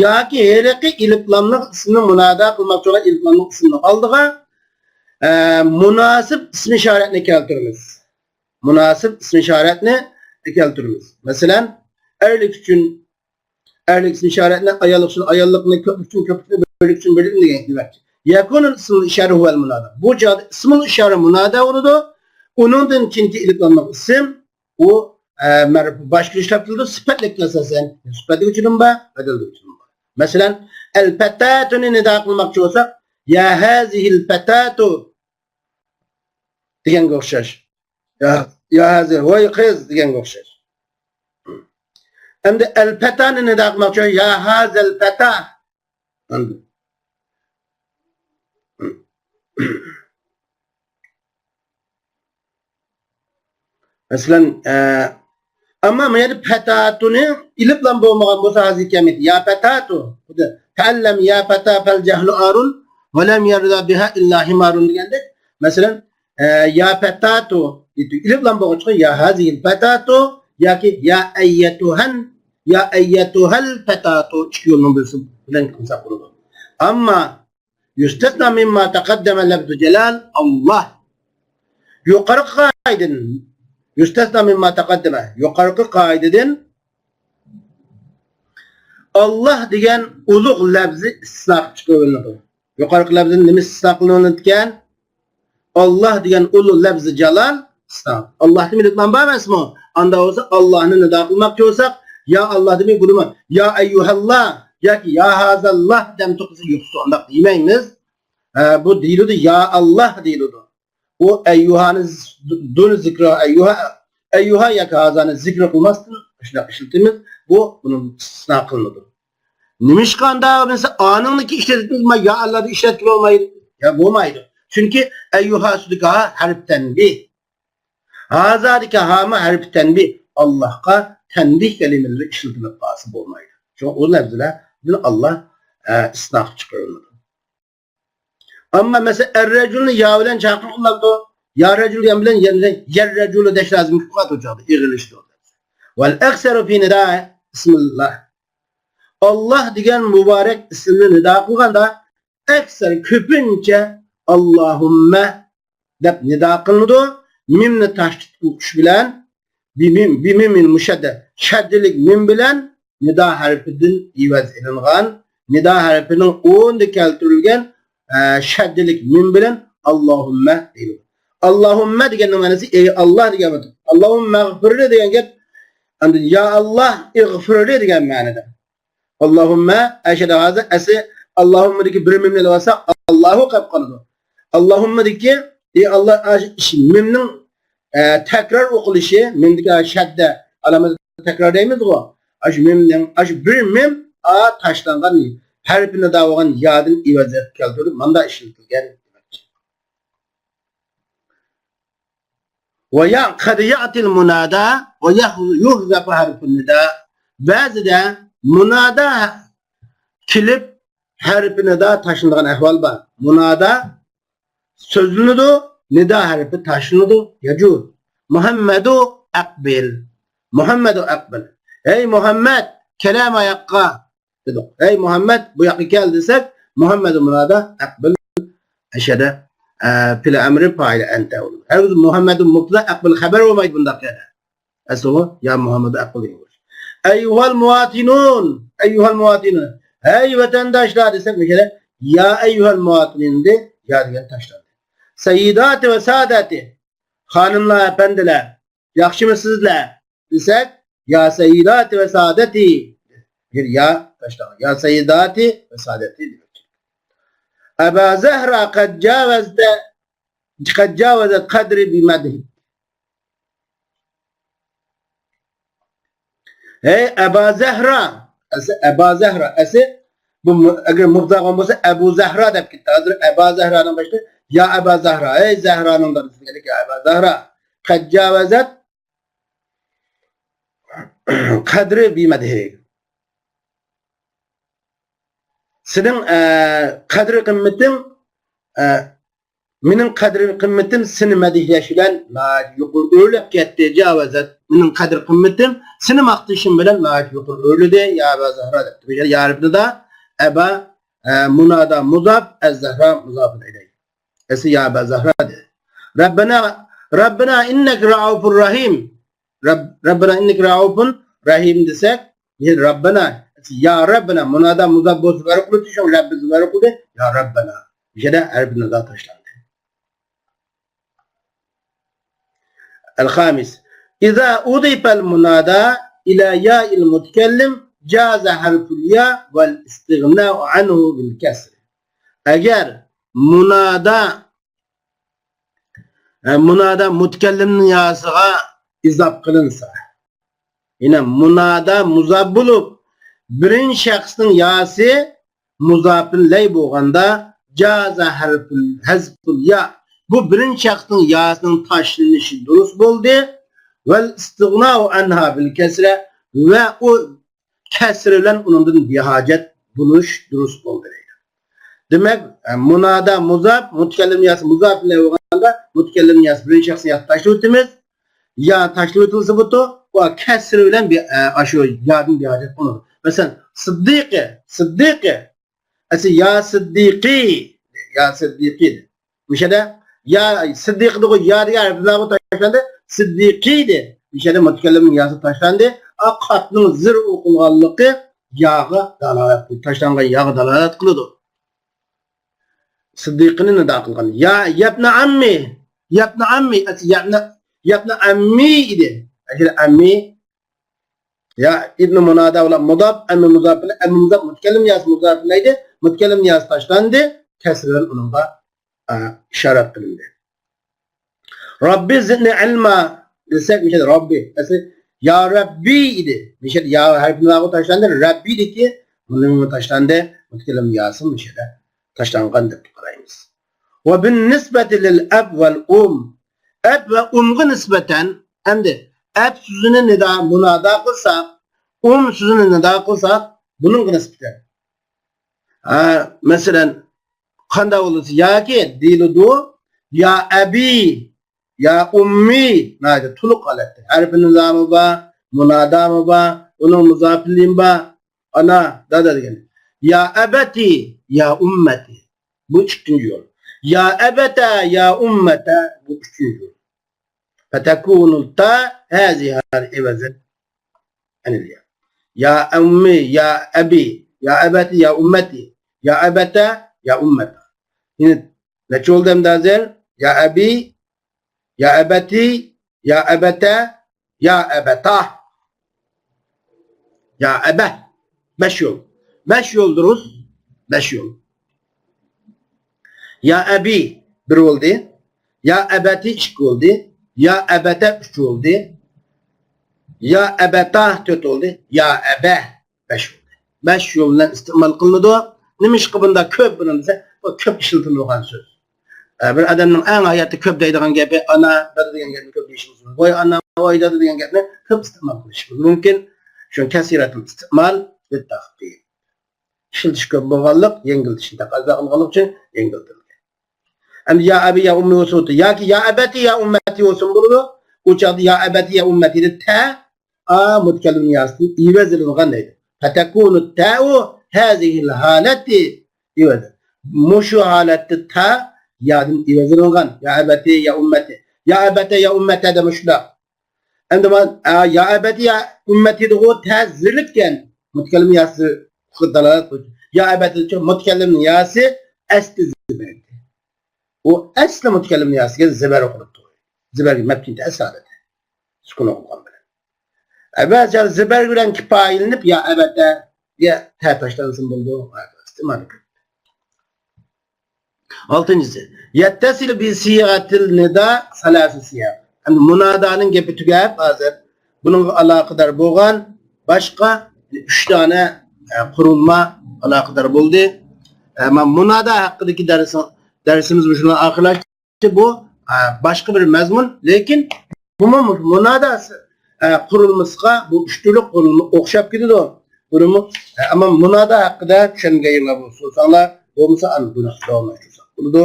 ياكى ھېلىقى ئېلىپلاملىق ئىسىمنى مۇنادا قىلماقچى بولغان ئېلىپلاملىق ئىسىمنىڭ ئالدىغا، ئە، مۇناسىپ ئىسمى ئىشارەتنى كەلتۈرىمىز. مۇناسىپ ئىسمى ئىشارەتنى كەلتۈرىمىز. مەسىلەن، ئەرلىك ئۈچۈن ئەرلىك ئىسمى ئىشارەتنى، ئاياللىق ئۈچۈن ئاياللىقنى، كۆپلۈك ئۈچۈن كۆپلۈكنى، بىرلىك ئۈچۈن بىرلىكنى دېگەن دېمەكچى. يكون الاسم الإشارة هو المنادى. بۇ چاغدا ئىسمۇل ئىشارە مۇنادا بولىدۇ. ئۇنىڭدىن كېيىنكى ئېلىپلاملىق ئىسىم ئۇ، ئە، مەرىپە باشقا ئىشلەپ كېلىدۇ. سۈپەتلىك ئاساسەن. سۈپەتلىك ئۈچۈنمۇ بار، بەدەللىك ئۈچۈنمۇ بار. مەسىلەن، ئەل پەتاتۇنى نىدا قىلماقچى بولساق، يا ھازىھىل پەتاتۇ دېگەنگە ئوخشاش. يا، يا ھازىر، ۋاي قىز دېگەنگە ئوخشاش. ئەمدى ئەل پەتانى نىدا قىلماقچى، يا ھازەل پەتا. ئەمدى. مەسىلەن، ئە، ئەمما ما يەردە پەتاتۇنى ئېلىپلام بولمىغان بولسا ھازىر كەلمەيدۇ. يا پەتاتۇ. تەئەللەم يا پەتا فەل جەھلۇ ئارۇن ۋە لەم يەرزا بىھا ئىللا ھىمارۇن دېگەندەك. مەسىلەن، ئە، يا پەتاتۇ. ئېلىپلام بولغاچقا يا ھازىھىل پەتاتۇ ياكى يا ئەييەتۇھەن، يا ئەييەتۇھەل پەتاتۇ. ئىككى يولنىڭ بىرسى بىلەن قىلساق بولىدۇ. ئەمما يۇستەسنا مىمما تەقەددەمە لەفزۇ جەلال، ئاللا. يۇقىرىقى قائىدىدىن، يۇستەسنا مىمما تەقەددەمە، يۇقىرىقى قائىدىدىن ئاللا دېگەن ئۇلۇغ لەپزى ئىستىسنا قىلىپ چىقىرىۋېلىنىدۇ. يۇقىرىقى لەپزىدىن نېمە ئىستىسنا قىلىنىدىكەن؟ ئاللا دېگەن ئۇلۇغ لەپزى جالال ئىستىسنا. ئاللا دېمەي ئېلىپلام بار ئەمەسمۇ؟ ئاندا بولسا ئاللانى نىدا قىلماقچى بولساق، يا ئاللا دېمەي بولىدۇ. يا ئەييۇھەللا ياكى يا ھازەللا دەم توقۇسى يوقسۇ، ئانداق دېمەيمىز. ئە، بۇ دېيىلىدۇ، يا ئاللا دېيىلىدۇ. ئۇ ئەييۇھانى ز-، دۇن زىكرا ئەييۇھا، ئەييۇھا ياكى ھازانى زىكىر قىلماستىن شۇنداق ئىشلىتىمىز. بۇ بۇنىڭ ئىستىسنا قىلىنىدۇ. نېمىشقا ئاندا بىز ئانىڭنىكى ئىشلىتىمىز، يا ئاللادا ئىشلەتكىلى بولمايدۇ؟ يا بولمايدۇ. چۈنكى ئەييۇھا ئۈستىدىكى ھا ھەرپ تەنبىھ. ھازادىكى ھامۇ ھەرپ تەنبىھ. ئاللاھقا تەنبىھ كەلىمىلىرى ئىشلىتىلىپ قالسا بولمايدۇ. شۇڭا ئۇ لەپزىلەردىن ئاللاھ، ئە، ئىستىسنا قىلىپ چىقىرىلىدۇ. ئەمما مەسىلەن، ئەررەجۇلنى يا بىلەن چاقىرغىلى بولىدۇ. يا رەجۇل دېگەن بىلەن يەنە يەررەجۇلۇ دەش لازىم بولۇپ قالىدۇ، ئۇ چاغدا ئېغىرلىشىدۇ. ۋەل ئەكسەرۇ فى نىدا ئىسمىللاھ. ئاللاھ دېگەن مۇبارەك ئىسىمنى نىدا قىلغاندا، ئەكسەر، كۆپىنچە، ئاللاھۇممە دەپ نىدا قىلىنىدۇ. مىمنى تاشلىتىش بىلەن، بىمىم، بىمىمىل مۇشەددە، شەددىلىك مىم بىلەن نىدا ھەرپىدىن ئىۋەز ئېلىنغان، نىدا ھەرپىنىڭ ئورنىدا كەلتۈرۈلگەن، ئە، شەددىلىك مىم بىلەن ئاللاھۇممە دەيدۇ. ئاللاھۇممە دېگەننىڭ مەنىسى ئەي ئاللاھ دېگەن مەنىدۇر. ئاللاھۇممەغفىرلى دېگەن گەپ، ئەمدى يا ئاللاھ ئىغفىرلى دېگەن مەنىدە. ئاللاھۇممە، ئەشەدە ھازىر ئەسلى ئاللاھۇممىدىكى بىر مىمنى ئېلىۋالساق، ئاللاھۇ قېلىپ قالىدۇ. ئاللاھۇممىدىكى، ئى ئاللاھ، ئاش-، ئىش-، مىمنىڭ، ئە، تەكرار ئوقۇلۇشى، مىمدىكى شەددە ئالامەت تەكرار دەيمىزغۇ. ئاشۇ مىمنىڭ، ئاشۇ بىر مىم، ئا، تاشلانغان ھەرپى نىدا بولغان يادىن ئىۋەزلەپ كەلتۈرۈپ، ماندا ئىشلىتىلگەن دېمەكچى. ۋە يا قەد يەتىل مۇنادا ۋە يەھ-، يۇھزەفۇ ھەرفۇن نىدا. بەزىدە مۇنادا كېلىپ، ھەرپى نىدا تاشلىنىدىغان ئەھۋال بار. مۇنادا سۆزلىنىدۇ، نىدا ھەرپى تاشلىنىدۇ. يەجۇز. مۇھەممەدۇ ئەقبىل. مۇھەممەدۇ ئەقبىل. ھەي مۇھەممەد، كەلە ماياققا. دېدۇق. ھەي مۇھەممەد، بۇ ياققا كەل دېسەك، مۇھەممەدۇ مۇنادا، ئەقبىل ئەشەدە، ئە، پىلە ئەمرى پائىل ئەنتە بولىدۇ. ھەرگىز مۇھەممەدۇ مۇبتەدا، ئەقبىل خەبەر بولمايدۇ بۇنداق يەردە. ئەسلىغۇ، يا مۇھەممەدۇ ئەقبىل دېگەن بولۇش. ئەييۇھەل مۇۋاتىنۇن، ئەييۇھەل مۇۋاتىنۇن. ھەي ۋەتەنداشلار دېسەك، مۇشۇ يەردە يا ئەييۇھەل مۇۋاتىنۇن دە، يا دېگەن تاشلاندى. سەييىداتى ۋە سادەتى. خانىملار، ئەپەندىلەر، ياخشىمۇسىزلەر؟ دېسەك، يا سەييىداتى ۋە سادەتى. بىر يا تاشلانغان. يا سەييىداتى ۋە سادەتى دېمەكچى. ئەبا زەھرا قەد جاۋەزتە، قەد جاۋەزەت قەدرى بىمەدھى. ھەي ئەبا زەھرا. ئەسلى ئەبا زەھرا. ئەسلى بۇ مۇ-، ئەگەر مۇبتەدا بولسا ئەبۇ زەھرا دەپ كېتىدۇ. ھازىر ئەبا زەھرانىڭ بېشىدا يا ئەبا زەھرا. ھەي زەھرانىڭ دادىسى دېگەندەك يا ئەبا زەھرا. قەد جاۋەزەت قەدرى بىمەدھى. سېنىڭ، ئە، قەدرى قىممىتىڭ، ئە، مېنىڭ قەدرى قىممىتىم سېنى مەدھىيەش بىلەن ناھايىتى يۇقىرى ئۆرلەپ كەتتى. جاۋەزەت، مېنىڭ قەدرى قىممىتىم سېنى ماختىشىم بىلەن ناھايىتى يۇقىرى ئۆرلىدى. يا ئەبا زەھرا دەپتۇ. يا ھەرپىنىدا ئەبا، ئە، مۇنادا مۇزاپ، ئەز زەھرا مۇزاپۇن ئىلەيھ. ئەسلى يا ئەبا زەھرا دېدى. رەببەنا، رەببەنا ئىننەك رەئۇفۇر رەھىم. رەب-، رەببەنا ئىننەك رەئۇفۇن رەھىم دېسەك، يەنى رەببەنا، يا رەببەنا، مۇنادا مۇزاپ بولسا زۇبەر قىلىدۇ، شۇڭا رەببى زۇبەر قىلدى، يا رەببەنا. يەنە ھەرپى نىدا تاشلاندى. الخامس. إذا أضيف المنادى إلى ياء المتكلم جاز حذف الياء والاستغناء عنه بالكسر. ئەگەر مۇنادا، ئە، مۇنادا مۇتەكەللىمنىڭ ياسىغا ئىزاپ قىلىنسا، يەنى مۇنادا مۇزاپ بولۇپ، بىرىنچى شەخسنىڭ ياسى مۇزاپىن لەي بولغاندا، جازە ھەرپۇل ھەزپۇل يا. بۇ بىرىنچى شەخسنىڭ ياسىنىڭ تاشلىنىشى دۇرۇس بولدى. ۋەل ئىستىغناۋ ئەنھا بىل كەسرە. ۋە ئۇ كەسرە بىلەن ئۇنىڭدىن بىھاجەت بولۇش دۇرۇس بولدى دەيدۇ. دېمەك، مۇنادا مۇزاپ، مۇتەكەللىم ياسى مۇزاپ بىلەن بولغاندا، مۇتەكەللىم ياسى بىرىنچى شەخسنى ياسى تاشلىۋېتىمىز. يا تاشلىۋېتىلسە بۇتۇ، ۋە كەسرى بىلەن بى-، ئە، ئاشۇ يادىن بىھاجەت بولىدۇ. مەسىلەن، سىددىقى، سىددىقى. ئەسلى يا سىددىقى، يا سىددىقى. مۇشەدە يا سىددىقى دېگەن يا دېگەن ھەرپلەرگە تاشلاندى. سىددىقى دە. مۇشەدە مۇتەكەللىمنىڭ ياسى تاشلاندى. ئا، قاتنىڭ زىر ئوقۇلغانلىقى ياغا دالالەت قىلىدۇ. تاشلانغان ياغا دالالەت قىلىدۇ. سىددىقىنى نىدا قىلغان. يا، يەبنە ئەممى. يەبنە ئەممى. ئەسلى يەبنە، يەبنە ئەممى ئىدى. ئەگەر ئەممى يا ئىبنى مۇنادا بىلەن مۇزاپ، ئەممى مۇزاپ بىلەن، ئەممى مۇزاپ، مۇتەكەللىم ياسى مۇزاپ بىلەن ئىدى. مۇتەكەللىم ياسى تاشلاندى. كەسرى بىلەن ئۇنىڭغا، ئە، ئىشارەت قىلىندى. رەببى زىدنى ئىلما. دېسەك، مۇشۇ يەردە راببى. ئەسلى يا رەببى ئىدى. مۇشۇ يەردە يا ھەرپى نىداغا تاشلاندى، رەببى دېدىكى، بۇنىڭغا تاشلاندى. مۇتەكەللىم ياسى مۇشۇ يەردە تاشلانغان دەپ قارايمىز. ۋە بىن نىسبەتى لىل ئەب ۋەل ئۇم. ئەب ۋە ئۇمغا نىسبەتەن، ئەمدى ئەب سۆزىنى نىدا، مۇنادا قىلساق، ئۇم سۆزىنى نىدا قىلساق، بۇنىڭغا نىسبەتەن. ھە، مەسىلەن، قانداق بولسا، ياكى دېيىلىدۇ، يا ئەبى، يا ئۇممى، ناھايىتى تولۇق ھالەتتە. ھەرپى نىدامۇ بار، مۇنادامۇ بار، ئۇنىڭ مۇزاپىلىمۇ بار. ئانا، دادا دېگەن. يا ئەبەتى، يا ئۇممەتى. بۇ ئىككىنچى يول. يا ئەبەتە، يا ئۇممەتە. بۇ ئۈچىنچى يول. فتكون التاء هذه الحال عوضا عن الياء. يا أمي، يا أبي، يا أبتي، يا أمتي، يا أبتا، يا أمتا. يەنى نەچچە بولدى ئەمدى ھازىر؟ يا أبي، يا أبتي، يا أبتا، يا أبتا. يا أبا. بەش يول. بەش يول دۇرۇس. بەش يول. يا ئەبى بىر بولدى. يا ئەبەتى ئىككى بولدى. يا ئەبەتە ئۈچ بولدى. يا ئەبەتا تۆت بولدى. يا ئەبە بەش بولدى. بەش يول بىلەن ئىستېمال قىلىنىدۇ. نېمىشقا بۇنداق كۆپ بۇنى دېسە، بۇ كۆپ ئىشلىتىلىدىغان سۆز. ئە، بىر ئادەمنىڭ ئەڭ ھاياتتا كۆپ دەيدىغان گەپى ئانا، دادا دېگەن گەپنى كۆپ دېيىشىمىز مۇمكىن. ۋاي ئانا، ۋاي دادا دېگەن گەپنى كۆپ ئىستېمال قىلىشىمىز مۇمكىن. شۇڭا كەسىرەتۇل ئىستېمال لىتتەخفىف. ئىشلىتىش كۆپ بولغانلىق، يەڭگىللىتىشنى تەقەززا قىلغانلىقى ئۈچۈن يەڭگىللىتىلگەن. ئەمدى يا ئەبى يا ئۇممى بولسۇن، ياكى يا ئەبەتى يا ئۇممەتى بولسۇن بولىدۇ. ئۇ چاغدا يا ئەبەتى يا ئۇممەتىدە تە، ئا مۇتەكەللىم ياسىدىن ئىۋەز ئېلىنغان دەيدۇ. فتكون التاء هذه الحالة عوضا. مۇشۇ ھالەتتە تا يادىن ئىۋەز ئېلىنغان. يا ئەبەتى يا ئۇممەتى. يا ئەبەتە يا ئۇممەتە دە مۇشۇنداق. ئەمدى مانا، ئا، يا ئەبەتى يا ئۈممەتى دېگۇ تە زىرلىككەن. مۇتەكەللىم ياسى دالالەت قىلىدۇ. يا ئەبەتى مۇتەكەللىم ياسى ئەسلى زىبەر. ئۇ ئەسلى مۇتەكەللىم ياسىگە زىبەر ئوقۇلۇپتۇ. زىبەرگە مەپتۇن ئەسلى ھالەتى. سۈكۈن ئوقۇلغان بىلەن. ئەۋەز يا زىبەر بىلەن كىپايىلىنىپ يا ئەبەتەگە تە تاشلانسىمۇ بولىدۇ. ئىستېمال. ئالتىنچىسى، يەتتەسىل بى سىيغەتىل نىدا سالاسە سىياغ. ئەمدى مۇنادانىڭ گېپى تۈگەپ ھازىر بۇنىڭغا ئالاقىدار بولغان باشقا ئۈچ دانە، ئە، قۇرۇلما ئالاقىدار بولدى. ئە، مانا مۇنادا ھەققىدىكى دەرسىڭ-، دەرسىمىز مۇشۇ بىلەن ئاخىرلاشتى. بۇ، ئە، باشقا بىر مەزمۇن، لېكىن بۇمۇ مۇنادا، ئە، قۇرۇلمىسىغا بۇ ئۈچ تۈرلۈك قۇرۇلما ئوخشاپ كېتىدۇ. بۇنىمۇ، ئە، ئەمما مۇنادا ھەققىدە چۈشەنگەن يەرلەر بولسا سوزساڭلار، بولمىسا ئاندىن داۋاملاشتۇرساق بولىدۇ.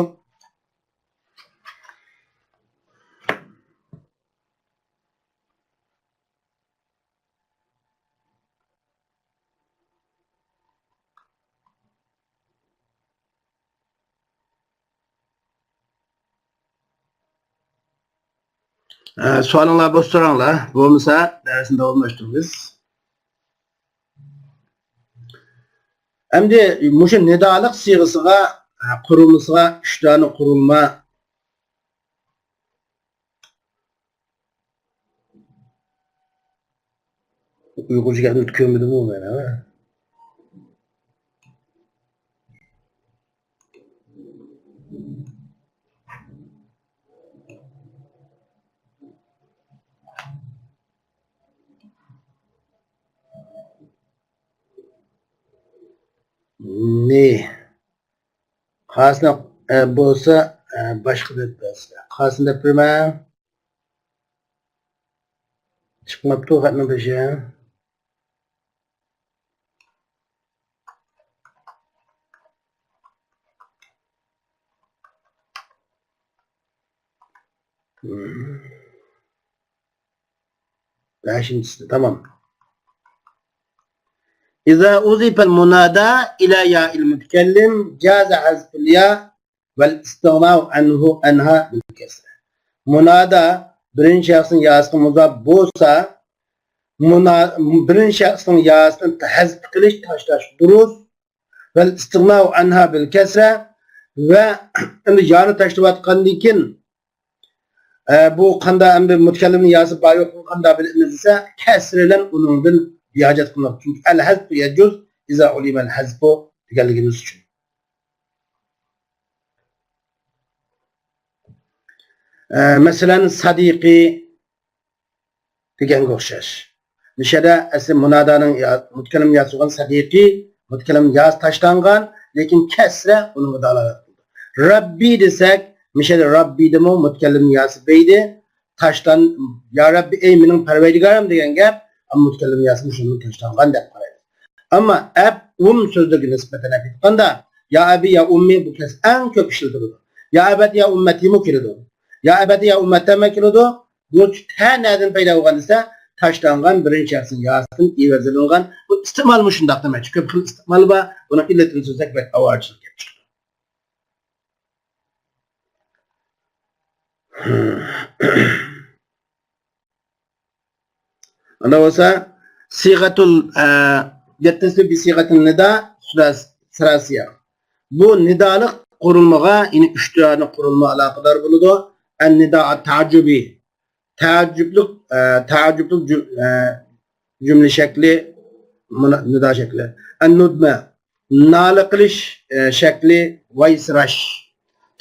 ئە، سوئالىڭلار بولسا سوراڭلار، بولمىسا دەرسنى داۋاملاشتۇرىمىز. ئەمدى مۇشۇ نىدالىق سىيغىسىغا، ئە، قۇرۇلمىسىغا ئۈچ دانە قۇرۇلما ئۇيغۇرچە گەپنى كۆرمىدىممۇ مەن، ھە؟ نى. قالسىنا، ئە، بولسا، ئە، باشقا دەپ بەرسە. قالسىنا دەپ بېرىمەن. چىقماپتۇ خەتنىڭ بېشى. بەشىنچىسى، تامام. إذا أضيف المنادى إلى ياء المتكلم جاز حذف الياء والاستغناء عنه، عنها بالكسرة. مۇنادا بىرىنچى شەخسنىڭ ياسىغا مۇزاپ بولسا، مۇنا-، بىرىنچى شەخسنىڭ ياسىنى ھەزپ قىلىش، تاشلاش دۇرۇس. والاستغناء عنها بالكسرة، ۋە ئەمدى يانى تاشلىۋاتقاندىن كېيىن، ئە، بۇ قاندا ئەمدى مۇتەكەللىمنىڭ ياسى بار يوقىنى قاندا بىلىمىز دېسە، كەسرە بىلەن ئۇنىڭدىن بىھاجەت قىلىنىدۇ. چۈنكى الحذف يجوز إذا علم الحذف دېگەنلىكىمىز ئۈچۈن. ئە، مەسىلەن، صديقي، دېگەنگە ئوخشاش. مۇشەدە ئەسلى مۇنادانىڭ يا-، مۇتەكەللىم ياسى بولغان سەدىقىي، مۇتەكەللىم ياسى تاشلانغان، لېكىن كەسرە ئۇنىڭغا دالالەت قىلىدۇ. رەببى دېسەك، مۇشەدە رەببىدىمۇ مۇتەكەللىم ياسى بەيدى، تاشلان-، يا رەببى، ئەي مېنىڭ پەرۋەردىگارىم دېگەن گەپ، ئەمما مۇتەكەللىم ياسى مۇشۇنىڭ تاشلانغان دەپ قارايمىز. ئەمما ئەب ئۇم سۆزلىرىگە نىسبەتەن ئېيتقاندا، يا ئەبى، يا ئۇممى بۇ كەس ئەڭ كۆپ ئىشلىتىلىدۇ. يا ئەبەتى، يا ئۇممەتىمۇ كېلىدۇ. يا ئەبەتى، يا ئۇممەتەممۇ كېلىدۇ. بۇ تە نەدىن پەيدا بولغان دېسە، تاشلانغان بىرىنچى ھەرپنىڭ ياسىدىن ئېۋەزلىنىلغان. بۇ ئىستېمالمۇ شۇنداق دېمەكچى. كۆپ خىل ئىستېمال بار. بۇنىڭ ئىللىتىنى سۆزلەك بەك ئاۋارىچىلىك كېلىپ چىقىدۇ. ئانداق بولسا، سىغەتۇل، ئە، يەتتىنچىسى بى سىغەتىن نىدا سۇرەس-، سىراسىيە. بۇ نىدالىق قۇرۇلمىغا، يەنى ئۈچ دانە قۇرۇلما ئالاقىدار بولىدۇ. ئەن نىدا تەئەججۇبى. تەئەججۈپلۈك، ئە، تەئەججۈپلۈك جۈ-، ئە، جۈملە شەكلى، مۇنا-، نىدا شەكلى. ئەن نۇدمە. نالە قىلىش، ئە، شەكلى، ۋايسىراش،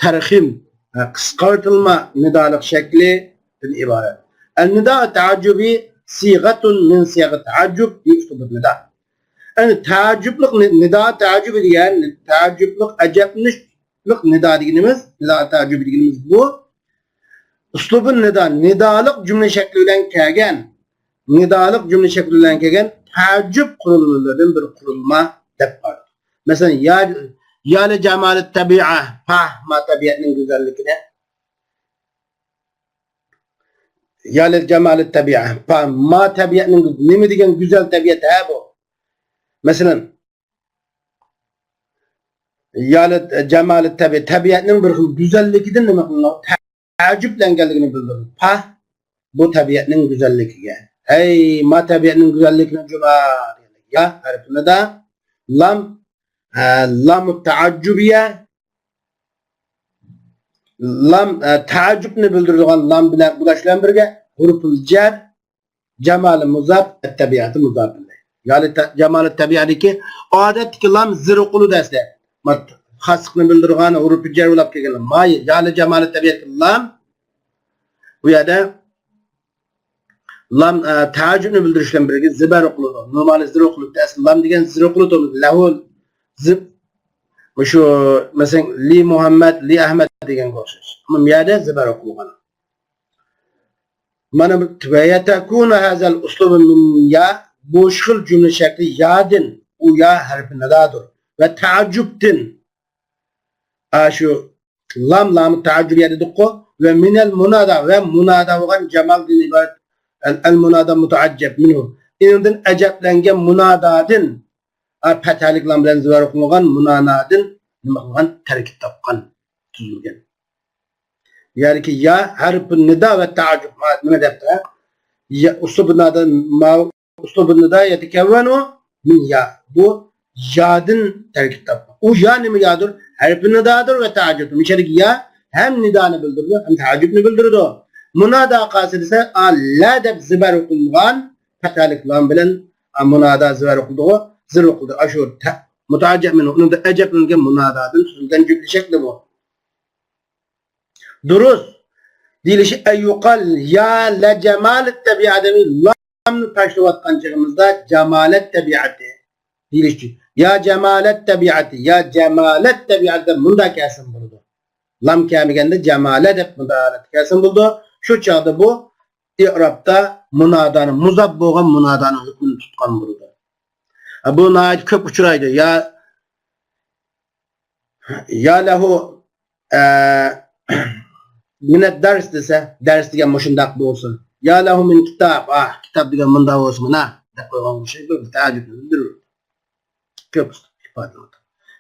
تەرخىم، ئە، قىسقارتىلما نىدالىق شەكلىدىن ئىبارەت. ئەن نىدا تەئەججۇبى سىغەتۇن مىن سىيەغ تەئەججۇب بى ئۇسلۇبىن نىدا. يەنى تەئەججۇبلۇق نى-، نىدا تەئەججۇبى دېگەن، تەئەججۇبلۇق، ئەجەبلىنىشلىق نىدا دېگىنىمىز، نىدا تەئەججۇبى دېگىنىمىز بۇ. ئۇسلۇبۇن نىدا، نىدالىق جۈملە شەكلى بىلەن كەلگەن، نىدالىق جۈملە شەكلى بىلەن كەلگەن تەئەججۈب قۇرۇلمىلىرىدىن بىر قۇرۇلما دەپ قارىدۇق. مەسىلەن، يا، يا لى جامالىت تەبىئە، پاھ، ما تەبىئەتنىڭ گۈزەللىكىنى. يا لى جامالىت تەبىئە، پاھ، ما تەبىئەتنىڭ گۈ-، نېمە دېگەن گۈزەل تەبىئەت ھە بۇ؟ مەسىلەن، يا لى جامالىت تەبىئە، تەبىئەتنىڭ بىر خىل گۈزەللىكىدىن نېمە قىلىنغان؟ تەئەججۈپلەنگەنلىكىنى بىلدۈرىدۇ. پاھ، بۇ تەبىئەتنىڭ گۈزەللىكىگە. ھەي، ما تەبىئەتنىڭ گۈزەللىكىنى جۇما. يا ھەرپى نىدا، لام، ھە، لامۇ تەئەججۇبىيە، لام، ھە، تەئەججۇبنى بىلدۈرىدىغان لام بىلەن بۇلاش بىلەن بىرگە ھۇرۇپۇل جەر، جامالى مۇزاپ، ئەتتەبىئەتى مۇزاپ ئىلەيھ. يا لى تە-، جامالى تەبىئەدىكى ئادەتتىكى لام زىر ئوقۇلىدۇ ئەسلى. مات-، خاسلىقنى بىلدۈرىدىغان ھۇرۇپى جەر بولاپ كەلگەن لام. ما، يا لى جامالى تەبىئەدىكى لام. بۇ يەردە لام، ئە، تەئەججۇبنى بىلدۈرۈش بىلەن بىرگە زىبەر ئوقۇلىدۇ. نورمالى زىر ئوقۇلىدۇ. ئەسلى لام دېگەن زىر ئوقۇلىدۇ. لەھۇ زىب-، مۇشۇ، مەسىلەن، لى مۇھەممەد، لى ئەھمەد دېگەنگە ئوخشاش. ئەمما بۇ يەردە زىبەر ئوقۇلغان. مانا بۇ، ۋە يەتەكۇنۇ ھازەل ئۇسلۇبۇ مىن يا، بۇ خىل جۈملە شەكلى يادىن، ئۇ يا ھەرپى نىدادۇر. ۋە تەئەججۇبتىن، ئاشۇ لام، لامۇ تەئەججۇبىيە دېدۇققۇ، ۋە مىنەل مۇنادا، ۋە مۇنادا بولغان جامالدىن ئىبارەت، ئەل، ئەل مۇنادا مۇتەئەججەب مىنھۇ، ئېنىڭدىن ئەجەبلەنگەن مۇنادادىن، ئا، پەتھەلىك لام بىلەن زىبەر قىلىنغان مۇنادادىن نېمە قىلغان؟ تەركىب تاپقان، تۈزۈلگەن. يەنىكى يا ھەرپۇ نىدا ۋە تەئەججۇب. ما-، نېمە دەپتۇ؟ يا، ئۇسلۇبۇ نىدا، ما-، ئۇسلۇبۇ نىدا يەتەكەۋۋەنۇ مىن يا. بۇ يادىن تەركىب تاپقان. ئۇ يا نېمە يادۇر؟ ھەرپۇ نىدادۇر ۋە تەئەججۇبتۇر. مۇشۇ يەردىكى يا ھەم نىدانى بىلدۈرىدۇ، ھەم تەئەججۇبنى بىلدۈرىدۇ. مۇنادا قالسا دېسە، ئا، لە دەپ زىبەر قىلىنغان پەتھەلىك لام بىلەن، ئا، مۇنادا زىبەر قىلدىغۇ، زىر قىلدى. ئاشۇ تە-، مۇتەئەججەب مىنھۇ، ئۇنىڭدا ئەجەبلەنگەن مۇنادادىن تۈزۈلگەن جۈملە شەكلى بۇ. دۇرۇس دېيىلىشى، ئەييۇقال، يا لە جامالەت تەبىئە دەپ لامنى تاشلىۋاتقان چېغىمىزدا جامالەت تەبىئەتى دېيىلىشى. يا جامالەت تەبىئەتى، يا جامالەت تەبىئەتى دەپ مۇنداق كەلسىمۇ بولىدۇ. لام كەلمىگەندە جامالە دەپ مۇنداق ھالەتتە كەلسىمۇ بولىدۇ. شۇ چاغدا بۇ ئېئرابتا مۇنادانى، مۇزاپ بولغان مۇنادانىڭ ھۆكمىنى تۇتقان بولىدۇ. بۇ ناھايىتى كۆپ ئۇچرايدۇ. يا، يا لەھۇ، ئە، مىنەد دەرس دېسە، دەرس دېگەن مۇشۇنداق بولسۇن. يا لەھۇ مىن كىتاب، ئاھ، كىتاب دېگەن مۇنداق بولسۇن، مانا، دەپ قويغان ئوخشايدۇ. تەئەججۇب بىلدۈرىدۇ. كۆپ ئىپادىلىنىدۇ.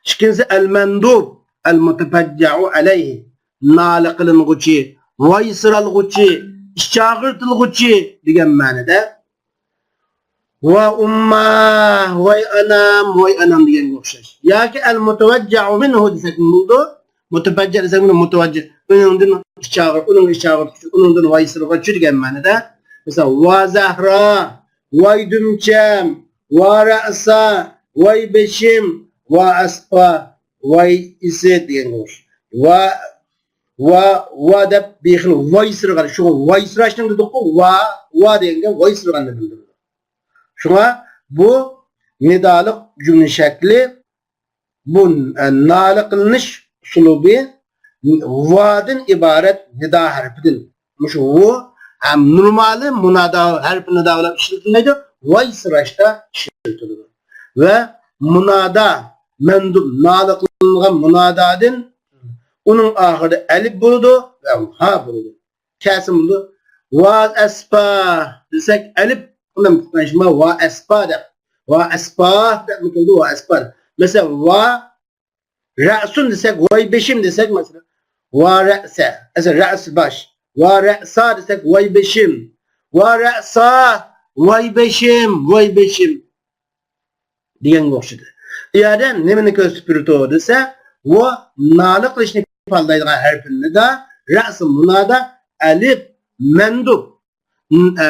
ئىككىنچىسى، ئەل مەندۇب، ئەل مۇتەپەججەئۇ ئەلەيھى، نالە قىلىنغۇچى، ۋايسىرالغۇچى، ئىچ ئاغرىتىلغۇچى دېگەن مەنىدە. ۋا ئۇمما، ۋاي ئانام، ۋاي ئانام دېگەنگە ئوخشاش. ياكى ئەل مۇتەۋەججەئۇ مىنھۇ دېسەكمۇ بولىدۇ. مۇتەپەججە دېسەك بولىدۇ، مۇتەۋەججە. ئۇنىڭدىن ئىچ ئاغرىق، ئۇنىڭ ئىچ ئاغرىتقۇچى، ئۇنىڭدىن ۋايسىرىغۇچى دېگەن مەنىدە. مىسال، ۋا زەھرا، ۋاي دۈمچەم، ۋا رەئسا، ۋاي بېشىم، ۋا ئەسقا، ۋاي ئىسى دېگەنگە ئوخشاش. ۋا، ۋا، ۋا دەپ بىر خىل ۋايسىرىغان، شۇڭا ۋايسىراشنى دېدۇققۇ، ۋا، ۋا دېگەنگە ۋايسىرىغاننى بىلدۈرىدۇ. شۇڭا بۇ نىدالىق جۈملە شەكلى، بۇ، ئە، نالە قىلىنىش ئۇسلۇبى ۋادىن ئىبارەت نىدا ھەرپىدىن. مۇشۇ ۋۇ ھەم نورمالى مۇنادا ھەرپى نىدا بىلەن ئىشلىتىلمەيدۇ، ۋايسىراشتا ئىشلىتىلىدۇ. ۋە مۇنادا، مەندۇب، نالە قىلىنغان مۇنادادىن ئۇنىڭ ئاخىرىدا ئەلىپ بولىدۇ ۋە ھا بولىدۇ. كەسىمدۇ. ۋا ئەسپا دېسەك، ئەلىپ بىلەن تۇتقانشىما ۋا ئەسپا دەپ. ۋا ئەسپا دەپمۇ كېلىدۇ، ۋا ئەسپا دەپ. مەسىلەن، ۋا رەسۇن دېسەك، ۋاي بېشىم دېسەك، مەسىلەن، ۋا رەسە، ئەسلى رەس باش. ۋا رەسا دېسەك، ۋاي بېشىم. ۋا رەسا، ۋاي بېشىم، ۋاي بېشىم. دېگەنگە ئوخشىدى. ئۇ يەردە نېمىنى كۆرسىتىپ بېرىدۇ دېسە، ۋۇ نالە قىلىشنى ئىپادىلەيدىغان ھەرپى نىدا، رەسى مۇنادا، ئەلىپ، مەندۇب، ن-، ئە،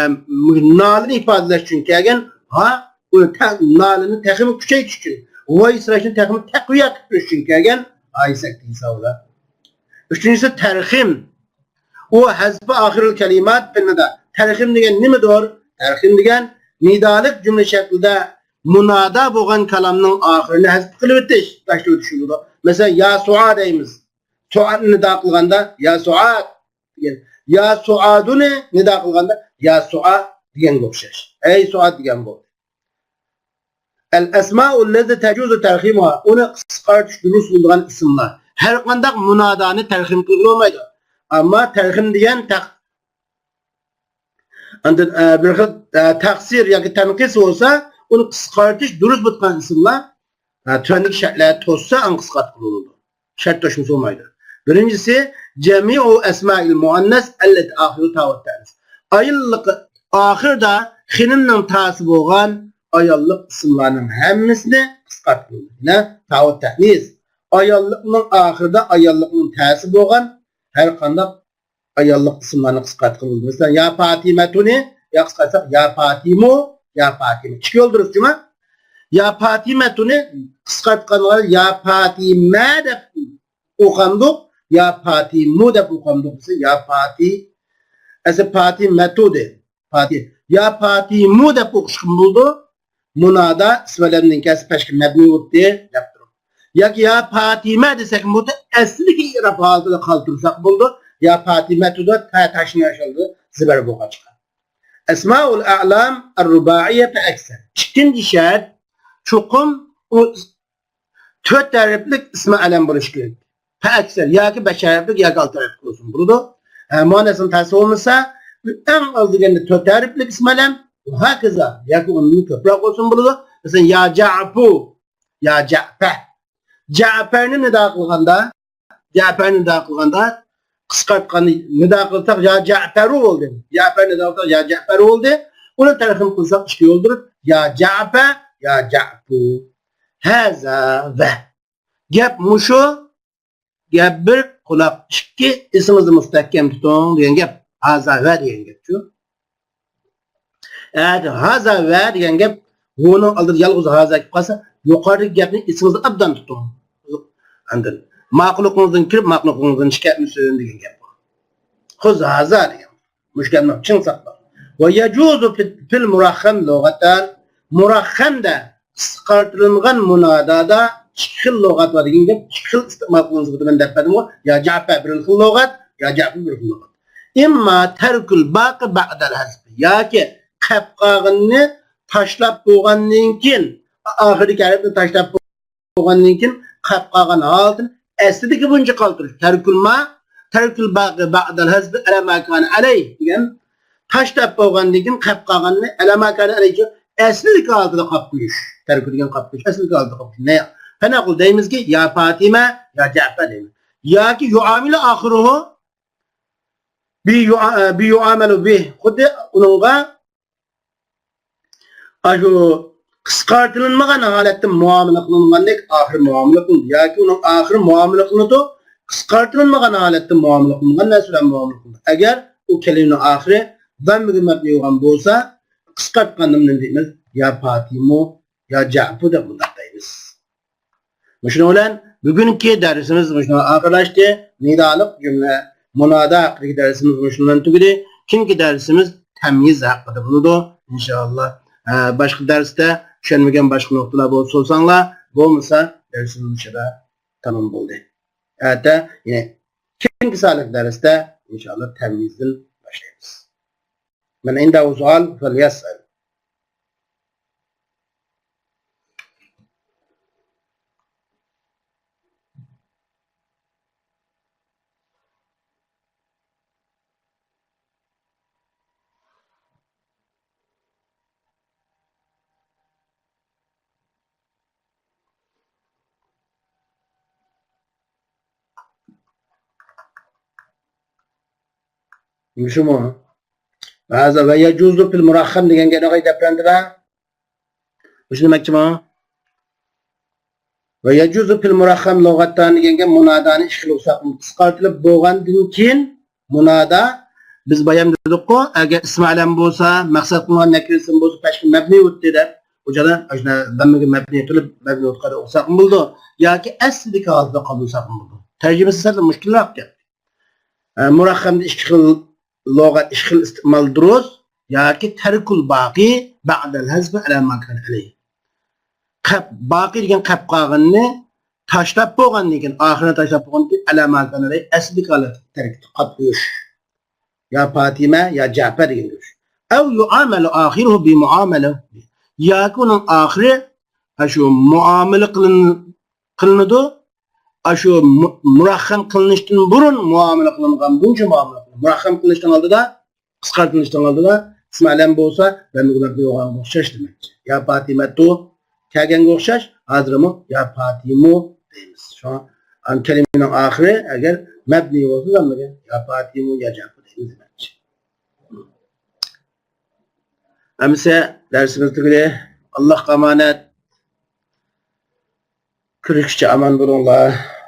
نالىنى ئىپادىلەش ئۈچۈن كەلگەن، ھا، ئۇ تە-، نالىنى تېخىمۇ كۈچەيتىش ئۈچۈن، ۋايسىراشنى تېخىمۇ تەقۋىيە قىلىپ تۇرۇش ئۈچۈن كەلگەن ھايسەك دېگەن ساۋۇلار. ئۈچىنچىسى تەرخىم. ئۇ ھەزپى ئاخىرىل كەلىمات پېنىدا. تەرخىم دېگەن نېمىدۇر؟ تەرخىم دېگەن نىدالىق جۈملە شەكلىدە مۇنادا بولغان كالامنىڭ ئاخىرىنى ھەزپ قىلىۋېتىش، تاشلىۋېتىش بولىدۇ. مەسىلەن، يا سۇئا دەيمىز. سۇئانى نىدا قىلغاندا، يا سۇئاد دېگەن. يا سۇئادۇنى نىدا قىلغاندا، يا سۇئا دېگەنگە ئوخشاش. ئەي سۇئاد دېگەن بولدى. ئەل ئەسمائۇللەتى تەجۇزۇ تەرخىمۇھا. ئۇنى قىسقارتىش دۇرۇس بولىدىغان ئىسىملار. ھەر قانداق مۇنادانى تەرخىم قىلغىلى بولمايدۇ. ئەمما تەرخىم دېگەن تەق-، ئاندىن، ئە، بىر خىل، ئە، تەقسىر ياكى تەنقىس بولسا، ئۇنى قىسقارتىش دۇرۇس بولىدىغان ئىسىملار، ئە، تۆۋەندىكى شەرتلەر توسسا، ئاڭ قىسقارتقىلى بولىدۇ. شەرت توشمىسا بولمايدۇ. بىرىنچىسى، جەمىئۇ ئەسمائىل مۇئەننەس ئەللەتى ئاخىرۇ تاۋۇت تەنىس. ئاياللىق ئاخىرىدا خېنىمنىڭ تاسى بولغان ئاياللىق ئىسىملارنىڭ ھەممىسىنى قىسقارتقىلى بولىدۇ. يەنە تاۋۇت تەنىس. ئاياللىقنىڭ ئاخىرىدا ئاياللىقنىڭ تاسى بولغان ھەر قانداق ئاياللىق ئىسىملارنى قىسقارتقىلى بولىدۇ. مەسىلەن، يا پاتىمەتۇنى، يا قىسقارتساق، يا پاتىمۇ، يا پاتىمە. ئىككى يول دۇرۇس جۇما. يا پاتىمەتۇنى قىسقارتقانغا يا پاتىمە دەپ ئوقۇغاندۇق، يا پاتىمۇ دەپ ئوقۇغاندۇق دېسە، يا پاتى، ئەسلى پاتىمەتۇ دە. پاتى. يا پاتىمۇ دەپ ئوقۇشقىمۇ بولىدۇ. مۇنادا ئىسىم ئەلەمدىن كەلسە پەشكە مەبنى بوپتۇ دەپ تۇرۇپ. ياكى يا پاتىمە دېسەكمۇ بولىدۇ، ئەسلىدىكى ئىئراب ھالىتىدە قالدۇرساق بولىدۇ. يا پاتىمەتۇدا تە تاشنى ئاشالدى زىبەر بولغاچقا. ئەسمائۇل ئەلام ئەر-رۇبائىيە فەئەكسەر. ئىككىنچى شەرت، چوقۇم ئۇ تۆت ھەرپلىك ئىسمى ئەلەم بولۇشى كېرەك. پەئەكسەر ياكى بەش ھەرپلىك ياكى ئالتە ھەرپلىك بولسۇن بولىدۇ. ھە، مۇئەننەسنىڭ تەسى بولمىسا، ئەڭ ئاز دېگەندە تۆت ھەرپلىك ئىسمى ئەلەم، ۋە ھاكازا ياكى ئۇندىن كۆپرەك بولسۇن بولىدۇ. مەسىلەن، يا جەئپۇ، يا جەئپە. جەئپەرنى نىدا قىلغاندا، جەئپەرنى نىدا قىلغاندا، قىسقارتقاننى نىدا قىلساق، يا جەئپەرۇ بولدى. جەئپەرنى نىدا قىلساق، يا جەئپەرۇ بولدى. ئۇنى تەرخىم قىلساق، ئىككى يول تۇرۇپ، يا جەئپە، يا جەئپۇ. ھەزا ۋە. گەپ مۇشۇ. گەپ بىر، قۇلاق ئىككى، ئېسىڭىزدە مۇستەھكەم تۇتۇڭ دېگەن گەپ. ھازا ۋە دېگەن گەپچۇ. ئەدە ھازا ۋە دېگەن گەپ، ۋۇنىڭ ئالدىدا يالغۇز ھازا كېلىپ قالسا، يۇقىرىدىكى گەپنى ئېسىڭىزدە ئابدان تۇتۇڭ. ئاندىن ماقۇللۇقىڭىزدىن كىرىپ، ماقۇللۇقىڭىزدىن چىقىۋەتمىسۇن دېگەن گەپ. خۇز ھازا دېگەن. مۇشۇ گەپنى چىڭ ساقلاڭ. ۋە يەجۇزۇ فىل، فىل مۇرەخخەم لۇغەتەن. مۇرەخخەمدە قىسقارتىلىنغان مۇنادادا ئىككى خىل لۇغەت بار دېگەن گەپ، ئىككى خىل ئىستېمال قىلىنىشىغا مەن دەپ بەردىمغۇ. يا جەئپە بىر خىل لۇغەت، يا جەئپە بىر خىل لۇغەت. ئىمما تەركۇل باقى بەئدەل ھەزپى. ياكى قەپ قالغىنىنى تاشلاپ بولغاندىن كېيىن، ئاخىرىدىكى ھەرپنى تاشلاپ بولغاندىن كېيىن قەپ قالغان ھالىتىنى ئەسلىدىكى بويىچە قالدۇرۇش. تەركۇل ما، تەركۇل باقى بەئدەل ھەزپى ئەلە ما كان ئەلەيھ دېگەن. تاشلاپ بولغاندىن كېيىن قەپ قالغاننى ئەلە ما كان ئەلەيھ، ئەسلىدىكى ھالىتىدە قاپ قويۇش. تەركۇل دېگەن قاپ قويۇش. ئەسلىدىكى ھالىتىدە قاپ قويۇش. نە؟ فەنەقۇل دەيمىزكى، يا پاتىمە، يا جەئپەر دەيمىز. ياكى يۇئامىلۇ ئاخىرۇھۇ بى يۇئا-، بى يۇئامەلۇ بى. خۇددى ئۇنىڭغا ئاشۇ قىسقارتىلىنمىغان ھالەتتە مۇئامىلە قىلىنغاندەك ئاخىرى مۇئامىلە قىلىنىدۇ. ياكى ئۇنىڭ ئاخىرى مۇئامىلە قىلىنىدۇ. قىسقارتىلىنمىغان ھالەتتە مۇئامىلە قىلىنغان نەرسە بىلەن مۇئامىلە قىلىنىدۇ. ئەگەر ئۇ كەلىمىنىڭ ئاخىرى زاممىگە مەبنى بولغان بولسا، قىسقارتقاندا نېمە دەيمىز؟ يا پاتىمۇ، يا جەئپۇ دەپ مۇنداق دەيمىز. مۇشۇنىڭ بىلەن بۈگۈنكى دەرسىمىز مۇشۇنىڭ بىلەن ئاخىرلاشتى. نىدالىق جۈملە، مۇنادا ھەققىدىكى دەرسىمىز مۇشۇنىڭ بىلەن تۈگىدى. كېيىنكى دەرسىمىز تەميىز ھەققىدە بولىدۇ، ئىنشائاللا. ئە، باشقا دەرستە چۈشەنمىگەن باشقا نۇقتىلار بولسا سورىساڭلار، بولمىسا دەرسىمىز مۇشۇدا تامام بولدى. ئەتە، يەنى كېيىنكى سانلىق دەرستە ئىنشائاللا تەميىزدىن باشلايمىز. من عنده سؤال فليسأل. مۇشۇمۇ؟ ھازىر ۋە يەجۇزۇ فىل مۇرەخخەم دېگەن گەپنى قايتا ئەپەندىلەر. مۇشۇ دېمەكچىمۇ؟ ۋە يەجۇزۇ فىل مۇرەخخەم لۇغەتتان دېگەن گەپ مۇنادانى ئىككى خىل قىلساق، قىسقارتىلىپ بولغاندىن كېيىن مۇنادا، بىز بايام دېدۇققۇ، ئەگەر ئىسمى ئەلەم بولسا، مەقسەت قىلىنغان نەكىرىسىمۇ بولسا، پەشقى مەبنى ئۆتتى دەپ، ئۇ جادا ئاشۇنداق دەممىگە مەبنى قىلىپ، مەبنى ئۆتكەندە ئوقۇساقمۇ بولىدۇ، ياكى ئەسلىدىكى ھالىتىدە قالدۇرساقمۇ بولىدۇ. تەرجىمىسى سەل مۈشكۈلرەك گەپ. ئە، مۇرەخخەمدە ئىككى خىل لۇغەت، ئىككى خىل ئىستېمال دۇرۇس ياكى تەركۇل باقى بەئدەل ھەزفى ئەلە ما كان ئەلەيھ. قەپ، باقى دېگەن قەپ قالغىنىنى تاشلاپ بولغاندىن كېيىن، ئاخىرىنى تاشلاپ بولغاندىن كېيىن ئەلە ما كان ئەلەيھ ئەسلىدىكى ھالەتتە تەركىبتە قالدۇرۇش. يا پاتىمە يا جەپەر دېگەن گەپ. ئەۋ يۇئامەلۇ ئاخىرۇھۇ بى مۇئامەلە. ياكى ئۇنىڭ ئاخىرى، ھە، شۇ مۇئامىلە قىلىن-، قىلىنىدۇ. ئاشۇ مۇ-، مۇرەخخەم قىلىنىشتىن بۇرۇن مۇئامىلە قىلىنغان بويىچە مۇئامىلە قىلىنىدۇ. مۇرەخخەم قىلىنىشتىن ئالدىدا، قىسقارتىلىشتىن ئالدىدا ئىسمى ئەلەم بولسا، بەمگە مەبنى بولغانغا ئوخشاش دېمەكچى. يا پاتىمەتۇ كەلگەنگە ئوخشاش، ھازىرمۇ يا پاتىمۇ دەيمىز. شۇڭا ئان كەلىمىنىڭ ئاخىرى ئەگەر مەبنى بولسا، بەمگە يا پاتىمۇ يا جەپۇ دەيمىز دېمەكچى. ئەمىسە دەرسىمىز تۈگىدى. ئاللاھقا ئامانەت. كۆرۈشكىچە ئامان بولۇڭلار.